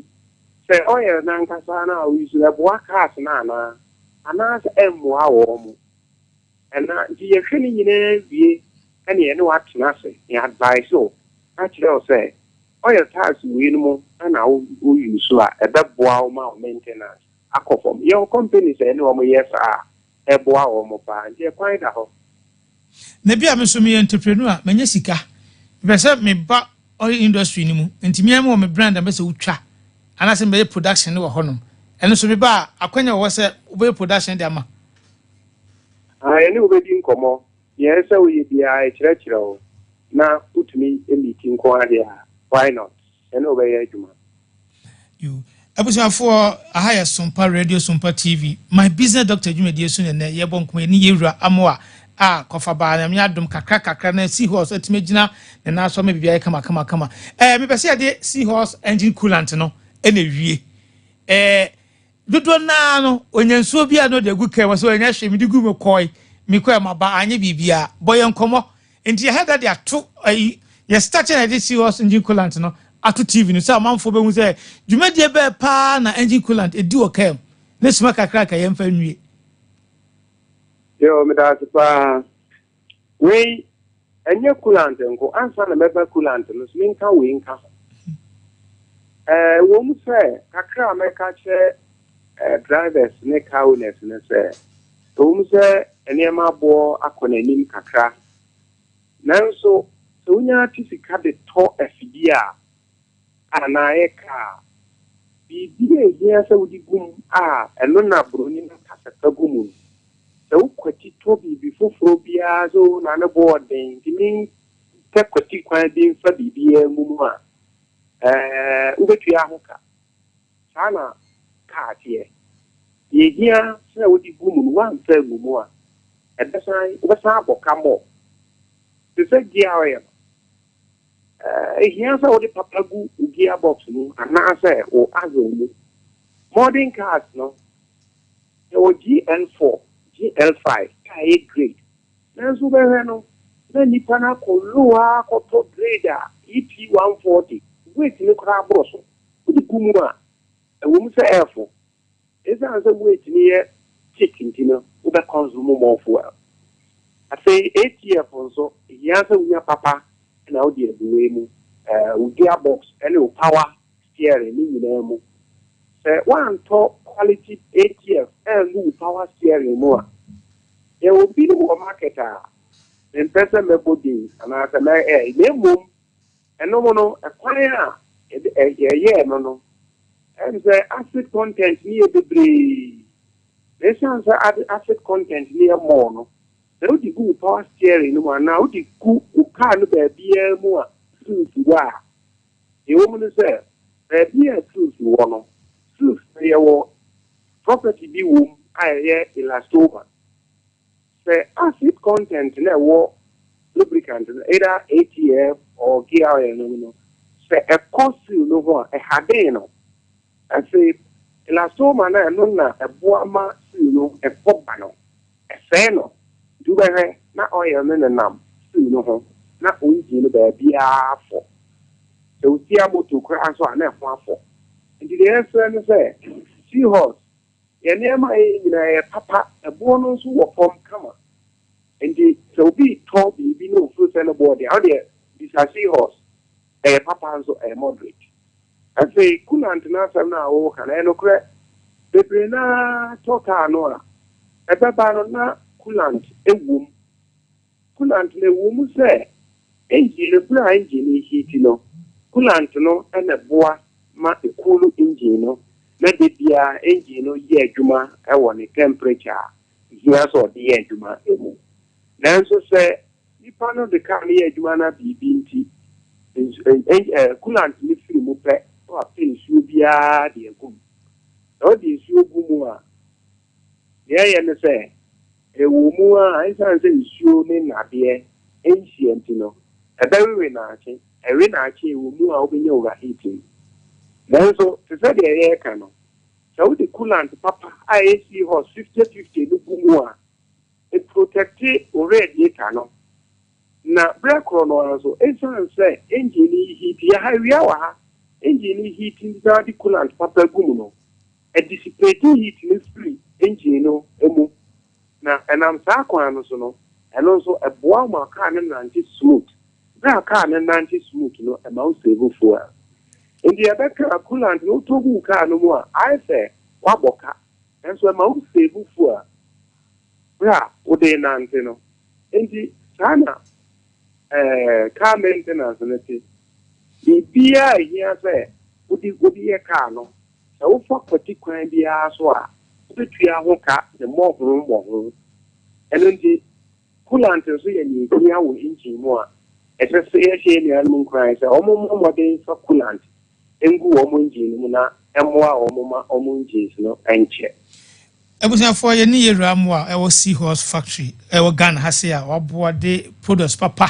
sɛ oil no ankasa no a wo use no ɛboa cars no anaa, anaasɛ ɛmmoa wɔn. Ɛna nti yɛhwɛ ne nyinaa wie ɛna yɛne wo atena ase, yɛ advice wo akyerɛ wo sɛ oil types weinom na wo use a ɛbɛboa wo ma wo maintenance akɔ fam. Yɛwɔ companies a yɛne wɔn yɛ saa a, ɛboa wɔn paa. Nti ɛkwan da hɔ. Na bi a me nso meyɛ entrepreneur a, manya sika, mepɛ sɛ me ba oil industry no mu, nti me ara mewɔ me brand a mepɛ sɛ wotwa anaasɛ mebɛyɛ production no wɔ hɔnom. Ɛno nso meba a, akwanya wɔ hɔ sɛ wobɛyɛ production de ama? Ah, yɛne wo bɛdi nkɔmmɔ. Nea ɛsɛ sɛ woyɛ biara, yɛkyerɛkyerɛ wo na wotumi meet nko ara deɛ a, why not? Yɛne wo bɛyɛ adwuma. Yo. Abusuafoɔ, aha yɛ Sompa Radio, Sompa TV, My Business Doctor dwumadie so na ɛnnɛ yɛbɔ nkɔmmɔ yɛne Yɛwura Amoah a kɔfa baa Nyame adom kakra kakra na Seahorse atumi agyina ne nan so ama biribi ayɛ kama kama kama. Ɛɛ mepɛ sɛ yɛde Seahorse engine coolant no ɛna ewie. Ɛɛ Dodoɔ no ara no, ɔnya nsuo bi a na ɔde agu kaa mu, ɔsɛ ɛnyɛ hwee, mede guu mu kɔe, mekɔe maba, anyɛ biribiara. Bɔ yɛn nkɔmmɔ. Nti yɛhɛ da de ato ayi, yɛ start na yɛde Seahorse engine coolant no ato TV no sɛ amanfoɔ bɛhu sɛ dwumadie bɛɛ paa na engine coolant ɛdi wɔ kaa mu, ne soma kakra ka yɛmfa nwie. Yoo, meda ase paa. Wei, ɛnyɛ coolant nko. Ansa na mɛba coolant no so, menka wei nka ho. Ɛwom sɛ kakra a mɛka akyerɛ drivers ne car owners ne sɛ, ɛwom sɛ nneɛma aboɔ akɔ n'anim kakra, nanso sɛ wonya te sika de tɔ afidie a, anaa ɛyɛ car a, biribi a ɛhia sɛ wode gu mu a ɛno na buroni no aka sɛ fa gu mu no. Sɛ wokwati tɔ biribi foforɔ biara sɛ o na ne bo ɔden nti mentɛ kwati kwan bi mfa biribiara ngu mu a, wobɛtua ho ka. Saa na kaa teɛ. Deɛ ehia sɛ wode gu mu no, woamfa angu mu a, ɛbɛsan wobɛsan abɔ ka mmɔ. Te sɛ gear oil, ehia sɛ wode papa gu wo gear box mu anaasɛ wo axle mu. Modern cars no, yɛwɔ GL4, GL5 a ɛyɛ grade. Nanso wobɛhwɛ no, na nipa no akɔ low a akɔtɔ grade a EP 140 weight no koraa aboro so. Wode gu mu a, ɛwɔ mu sɛ ɛɛfo. Ɛsiane sɛ weight no yɛ thick nti no, wobɛ consume more fuel. Afei ATF nso, ehia sɛ wonya papa na wode agu wei mu. Wo gear box ɛne wo power steering ne nyinaa mu. Sɛ woantɔ quality ATF ɛngu wo power steering mu a, yɛwɔ binom wɔ market a mempɛ sɛ mɛbɔ din anaasɛ mɛ na mmom ɛnom no, ɛkwan a yɛyɛɛ no, ɛm sɛ acid content ne yɛ bebree. Na ɛsiane sɛ acid content ne yɛ mɔɔ no, sɛ wode gu wo power steering no mu anaa wode gu wo car no baabiara mu a seals wɔ a, ɛwɔ mu no sɛ baabi a seals wɔ no, seals no yɛwɔ property bi wɔ mu a ɛyɛ elastomer. Sɛ acid content na ɛwɔ lubricant no, either ATF or gear oil no mu no, sɛ ɛkɔ seal no ho a, ɛhaden no. Afei elastomer no, ɛno na ɛboa ma seal no ɛkɔ ba no, ɛsɛe no. Nti wobɛhwɛ na oil no nenam seal no ho na engine no baabiara afɔ. Sɛ wotia moto koraa nso a, na ɛho afɔ. Nti deɛ yɛsrɛ no sɛ Seahorse, yɛn nneɛma a yɛyɛ nyinaa yɛ papa, ɛboɔ no nso wɔ fam kama. Nti sɛ obi tɔ biribi na ofuro sɛ no boɔ deɛ, ɔdeɛ bisa Seahorse, ɛyɛ papa nso ɛyɛ moderate. Afei coolant no asɛm no a wɔwɔ no, ɛyɛ nokorɛ. Bebree naa tɔ kaa no a, ɛbɛba no na coolant ɛwɔ mu. Coolant no ɛwɔ mu sɛ engine no, bere a engine no heat no, coolant no ɛna boa ma e cool engine no na de biara engine no yɛ adwuma ɛwɔ ne temperature a hia sɛ ɔde yɛ adwuma mu. Nanso sɛ nipa no de kaa no yɛ adwuma na biribi nti coolant no firi mu pɛ na wapɛ nsuo biara de agu mu, na ɔde nsuo gu mu a, deɛ ɛyɛ ne sɛ ɛwɔ mu a, ɛsiane sɛ nsuo ne nnadeɛ nhyia nti no, ɛbɛwewe naakye. Ɛwe naakye, ɛwɔ mu a wobɛnya overheating. Nanso te sɛ deɛ yɛreka no, sɛ wode coolant papa a ɛyɛ Seahorse 50/50 no gu mu a, e protect wo radiator no. Na berɛ korɔ no ara nso, ɛsiane sɛ engine no heat, yɛha awia wɔ ha, engine no heat nti na wode coolant papa gu mu no, ɛ dissipate heat no firi engine no mu. Na ɛnam saa kwan no so no, ɛno nso ɛboa ma kaa no nante smooth. Berɛ a kaa no nante smooth no, ɛma wo save fuel. Nti yɛbɛka coolant no, wotɔ gu kaa no mu a, ayɛ sɛ woabɔ ka, nanso ɛma wo save fuel berɛ a wode nante no. Nti saa na car maintenance no te. Biribiara a ehia sɛ wode yɛ kaa no, sɛ wofa kwati kwan biara so a, wobɛtua ho ka ne mmɔho mmɔho. Ɛno nti coolant nso yɛ nea ehia wɔ engine mu a ɛsɛ sɛ yɛhyɛ nuanom nkuran sɛ wɔn mmɔ mmɔden fa coolant ngu wɔn engine no mu na ɛmmoa wɔn ma wɔn engines no nkyɛ. Abusuafoɔ, yɛne yɛwura mu a ɛwɔ Seahorse factory ɛwɔ Ghana ha se a waboa de products papa,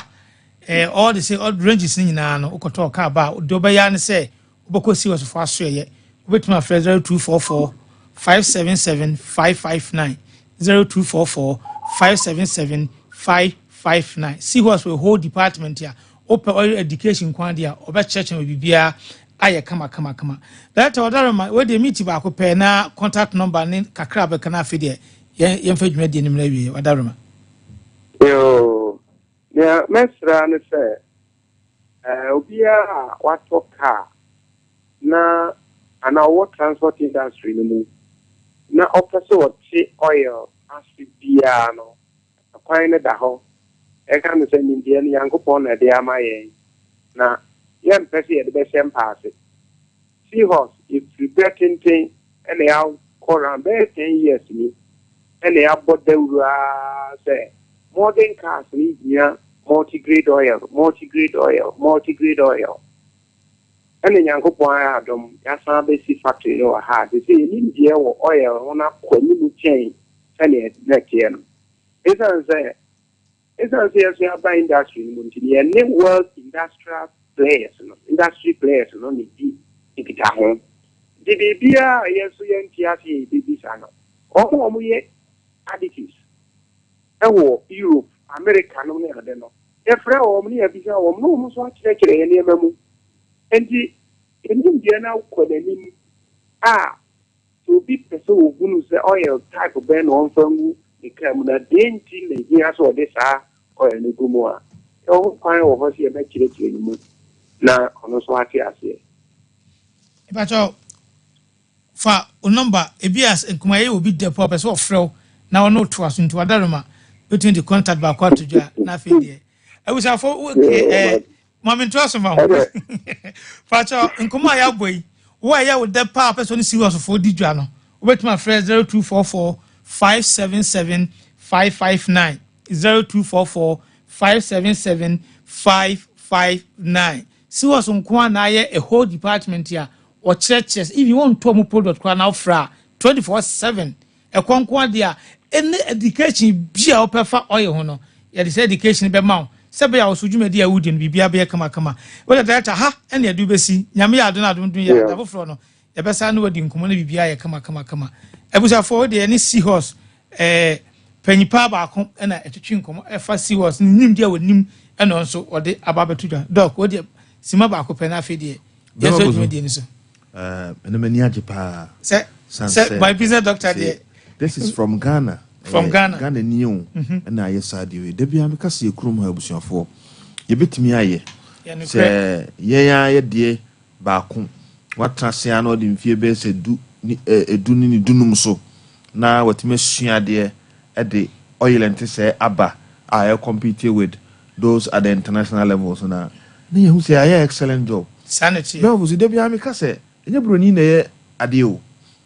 all the say all ranges ne nyinaa no. Wokɔtɔ kaa ba a, deɛ ɔbɛyɛ ne sɛ wobɛkɔ Seahorse fo aso. Ɛyɛ wobɛtumi afrɛ 0244 577 559, 0244 577 559. Seahorse wɔ whole department a wopɛ oil education kwan deɛ a, ɔbɛkyerɛkyerɛ wɔ biribiara ayɛ kama kama kama. Director ɔdarema, wɔde meeti baako pɛɛ na contact number ne kakra bɛka no. Afei deɛ yɛmfa dwumadie no mmerɛ awie, ɔdarema. Yoo, nea mɛsra ne sɛ obiara a watɔ kaa na anaa ɔwɔ transport industry no mu na ɔpɛ sɛ ɔte oil ase biara no, kwan no da hɔ. Ɛka no sɛ nimdeɛ no, Nyankopɔn na ɛde ama yɛn na yɛmpɛ sɛ yɛde bɛhyɛ mpaase. Seahorse, ɛfiri berɛ tenten ɛna yɛakɔ round bɛyɛ 10 years ni. Ɛna yɛabɔ dawuro ara sɛ modern cars no hia multigrade oil, multigrade oil, multigrade oil. Ɛna Nyankopɔn ayɛ adom, yɛasan abɛsi factory no wɔ ha a, seesei yɛn nimdeɛ wɔ oil ho no akɔ anim kyɛn sɛnea na ɛteɛ no. Esiane sɛ esiane sɛ yɛn nso yɛaba industry no mu nti no, yɛne world industrial players no, industry players no na ɛdi nkitaho. Nti biribiara a yɛn nso yɛnte ase a yɛbɛbisa no, wɔn a wɔyɛ additives wɔ Europe, America nom ne ade no, yɛfrɛ wɔn na yɛbisa wɔn na wɔn nso akyerɛkyerɛ yɛn nneɛma mu. Enti yɛn nimdeɛ no akɔ n'anim a sɛ obi pɛ sɛ ɔhunu sɛ oil type bɛn na ɔmfa ngu ne kaa mu na deɛn nti na ɛhia sɛ ɔde saa oil no gu mu a, yɛwɔ ho kwan wɔ hɔ sɛ yɛbɛkyerɛkyerɛ ne mu na ɔno nso ate aseɛ. Mepakyɛw, fa wo number, ebi a nkuma yɛ obi dɛ po a ɔpɛ sɛ ɔfrɛ wo na ɔne wo toa so nti wadaroma bɛtumi de contact baako ato dwa na afei deɛ abusuafo ɛɛ maame ntoa so ma ho. Pakyɛw, nkɔmɔ a yɛabɔ yi, wo a ɛyɛ wo dɛ paa pɛ sɛ ɔne serious foɔ di dwa no, wobɛtumi afrɛ 0244 577 559, 0244 577 559. Serious nko a na ayɛ a whole department a ɔkyerɛkyerɛ, even wɔn ntɔ mu product koraa na ɔfrɛ a 24/7 ɛkɔ nko adeɛ a ɛne education bi a wɔpɛ fa ɔyɛ ho no, yɛde sɛ education bɛma wo sɛ bɛyɛ a wɔso dwumadi a wodi no biribiara bɛyɛ kamakama. Wode director ha ɛne yɛde wobɛsi. Nyame yɛ adom na adom dum yɛ ada foforɔ no, yɛbɛsa ne wadi nkɔmmɔ no, biribiara yɛ kamakama. Abusuafoɔ, wode ɛne Seahorse panyipa baako ɛna ɛtwitwi nkɔmmɔ ɛfa Seahorse ne nimdeɛ a wɔnim, ɛna nso wɔde aba abɛto dwa. Doc, wode sima baako pɛ na afei deɛ yɛsɔ dwumadie no so. Ɛno m'ani agye paa. Sɛ My Business Doctor deɛ. This is from Ghana. From Ghana. Ghana ni o. Ɛna ayɛ saa deɛ wei da biara meka sɛ yɛ kurom ha, abusuafoɔ, yɛbɛtumi ayɛ sɛ yɛn a yɛdeɛ baako watena ase a na ɔde mfie bɛyɛ sɛ du ne 10 ne ne 15 so na watumi asua adeɛ ɛde oil nte sɛ aba a ɛyɛ compete with those at the international levels na yɛhu sɛ ayɛ excellent job. Saa na ɛteɛ. Bɛn so da biara meka sɛ ɛnyɛ buroni na ɛyɛ adeɛ o,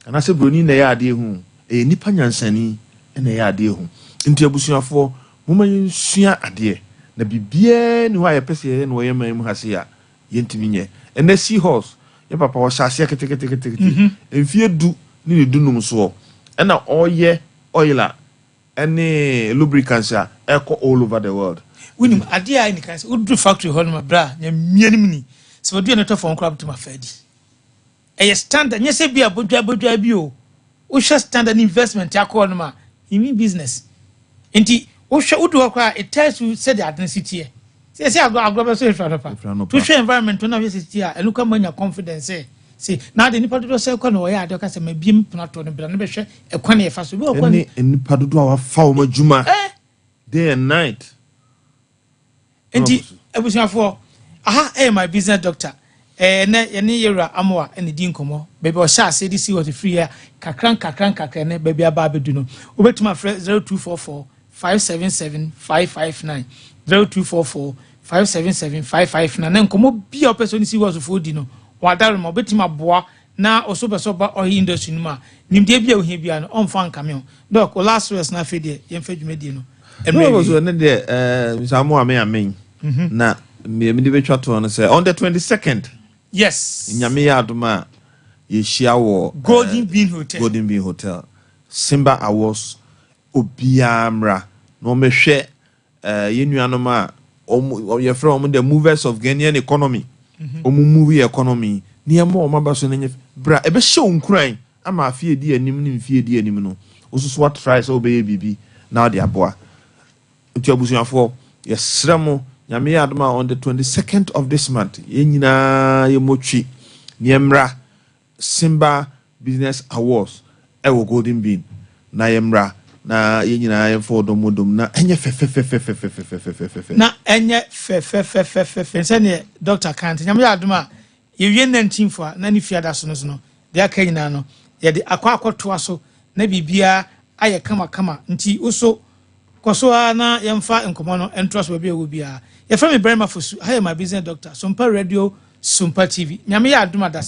anaasɛ buroni na ɛyɛ adeɛ ho, ɛyɛ nipa nyansani ɛna ɛyɛ adeɛ ho. Nti abusuafoɔ, moma yɛnsua adeɛ na biribiara ni hɔ a yɛpɛ sɛ yɛyɛ no wɔyɛ man mu ha se a yɛntumi nyɛ. Ɛnɛ Seahorse yɛ papa ɔhyɛ aseɛ keteketekete mfie 10 ne ne 15 soɔ ɛna ɔyɛ oil a ɛne lubricants a ɛkɔ all over the world. Wonim adeɛ a ɛni kan sɛ woduru factory hɔ nom a, berɛ a nyamia no mu ni sɛ wɔdua no tɔ fam koraa bɛtumi afa adi. Ɛyɛ standard, nyɛ sɛ bi a bodwa bodwa bi o. Wohwɛ standard investment akɔ hɔ nom a, you mean business. Nti wohwɛ wodu hɔ koraa, it tells you sɛdeɛ ade no si teɛ. Sɛ agorɔ agorɔ bɛ so efura no pa. Efura no pa. To hwɛ environment no na wohwɛ sɛ si teɛ a, ɛno kora ma nya confidence sɛ na ade nipa dodoɔ sɛ kɔ na wɔyɛ ade ɔka sɛ ma biem pono ato no bra no bɛhwɛ ɛkwan a yɛfa so bi wɔ kwan. Ɛne nipa dodoɔ a wafa wɔn adwuma day and night. Nti abusuafoɔ, aha ɛyɛ My Business Doctor. Nɛ yɛne yɛwura Amoa ɛna di nkɔmmɔ baabi a ɔhyɛ ase de si wɔ firi yɛ kakra nkakra nkakra ne baabi aba abɛdu no. Wobɛtumi afrɛ 0244 577 559, 0244 577 559 na nkɔmmɔ bi a wopɛ sɛ ɔne si wɔ sofoɔ di no, wɔadare ma wobɛtumi aboa na ɔso pɛ sɛ ɔba oil industry no mu a, nimdeɛ bi a wohia biara no ɔmfa nkame ho. Doc, o last words na afei deɛ yɛmfa dwumadie no No, mmerɛ so wie. ɛne deɛ Mr. Amoa me amen na mmea mi de bɛtwa toɔ no sɛ on the 22nd, Nyame yɛ adom a, yɛhyia wɔ Golden Bean Hotel. Golden Bean Hotel, Simba Awards. Obiara mmra na wɔmɛhwɛ yɛn nuanom a wɔn yɛfrɛ wɔn the movers of Ghanaian economy. Wɔn move yɛ economy nneɛma a wɔn aba so no nyɛ bra ɛbɛhyɛ wɔn nkuran ama afie di anim ne mfie di anim no wososo atry sɛ wɔbɛyɛ biribi na wɔde aboa. Nti abusuafoɔ, yɛsrɛ mo, Nyame yɛ adom a, on the 22nd of this month, yɛn nyinaa yɛmmɔtwi nneɛmmra Simba Business Awards ɛwɔ Golden Bean na yɛmmra na yɛn nyinaa yɛmfa ɔdɔm mu dom na ɛnyɛ fɛfɛfɛfɛfɛfɛfɛfɛfɛ. Na ɛnyɛ fɛfɛfɛfɛfɛ sɛneɛ doctor ka. Nti Nyame yɛ adom a, yɛwie 19 fo a na ne fiada so no deɛ aka nyinaa no yɛde akɔ akɔtoa so na biribiara ayɛ kamakama. Nti woso kɔ so ara na yɛmfa nkɔmmɔ no ntoa so baabi a ɛwɔ biara. Yɛfrɛ me Barima Fosu. Ha yɛ My Business Doctor, Sompa Radio, Sompa TV. Nyame yɛ adom adasa.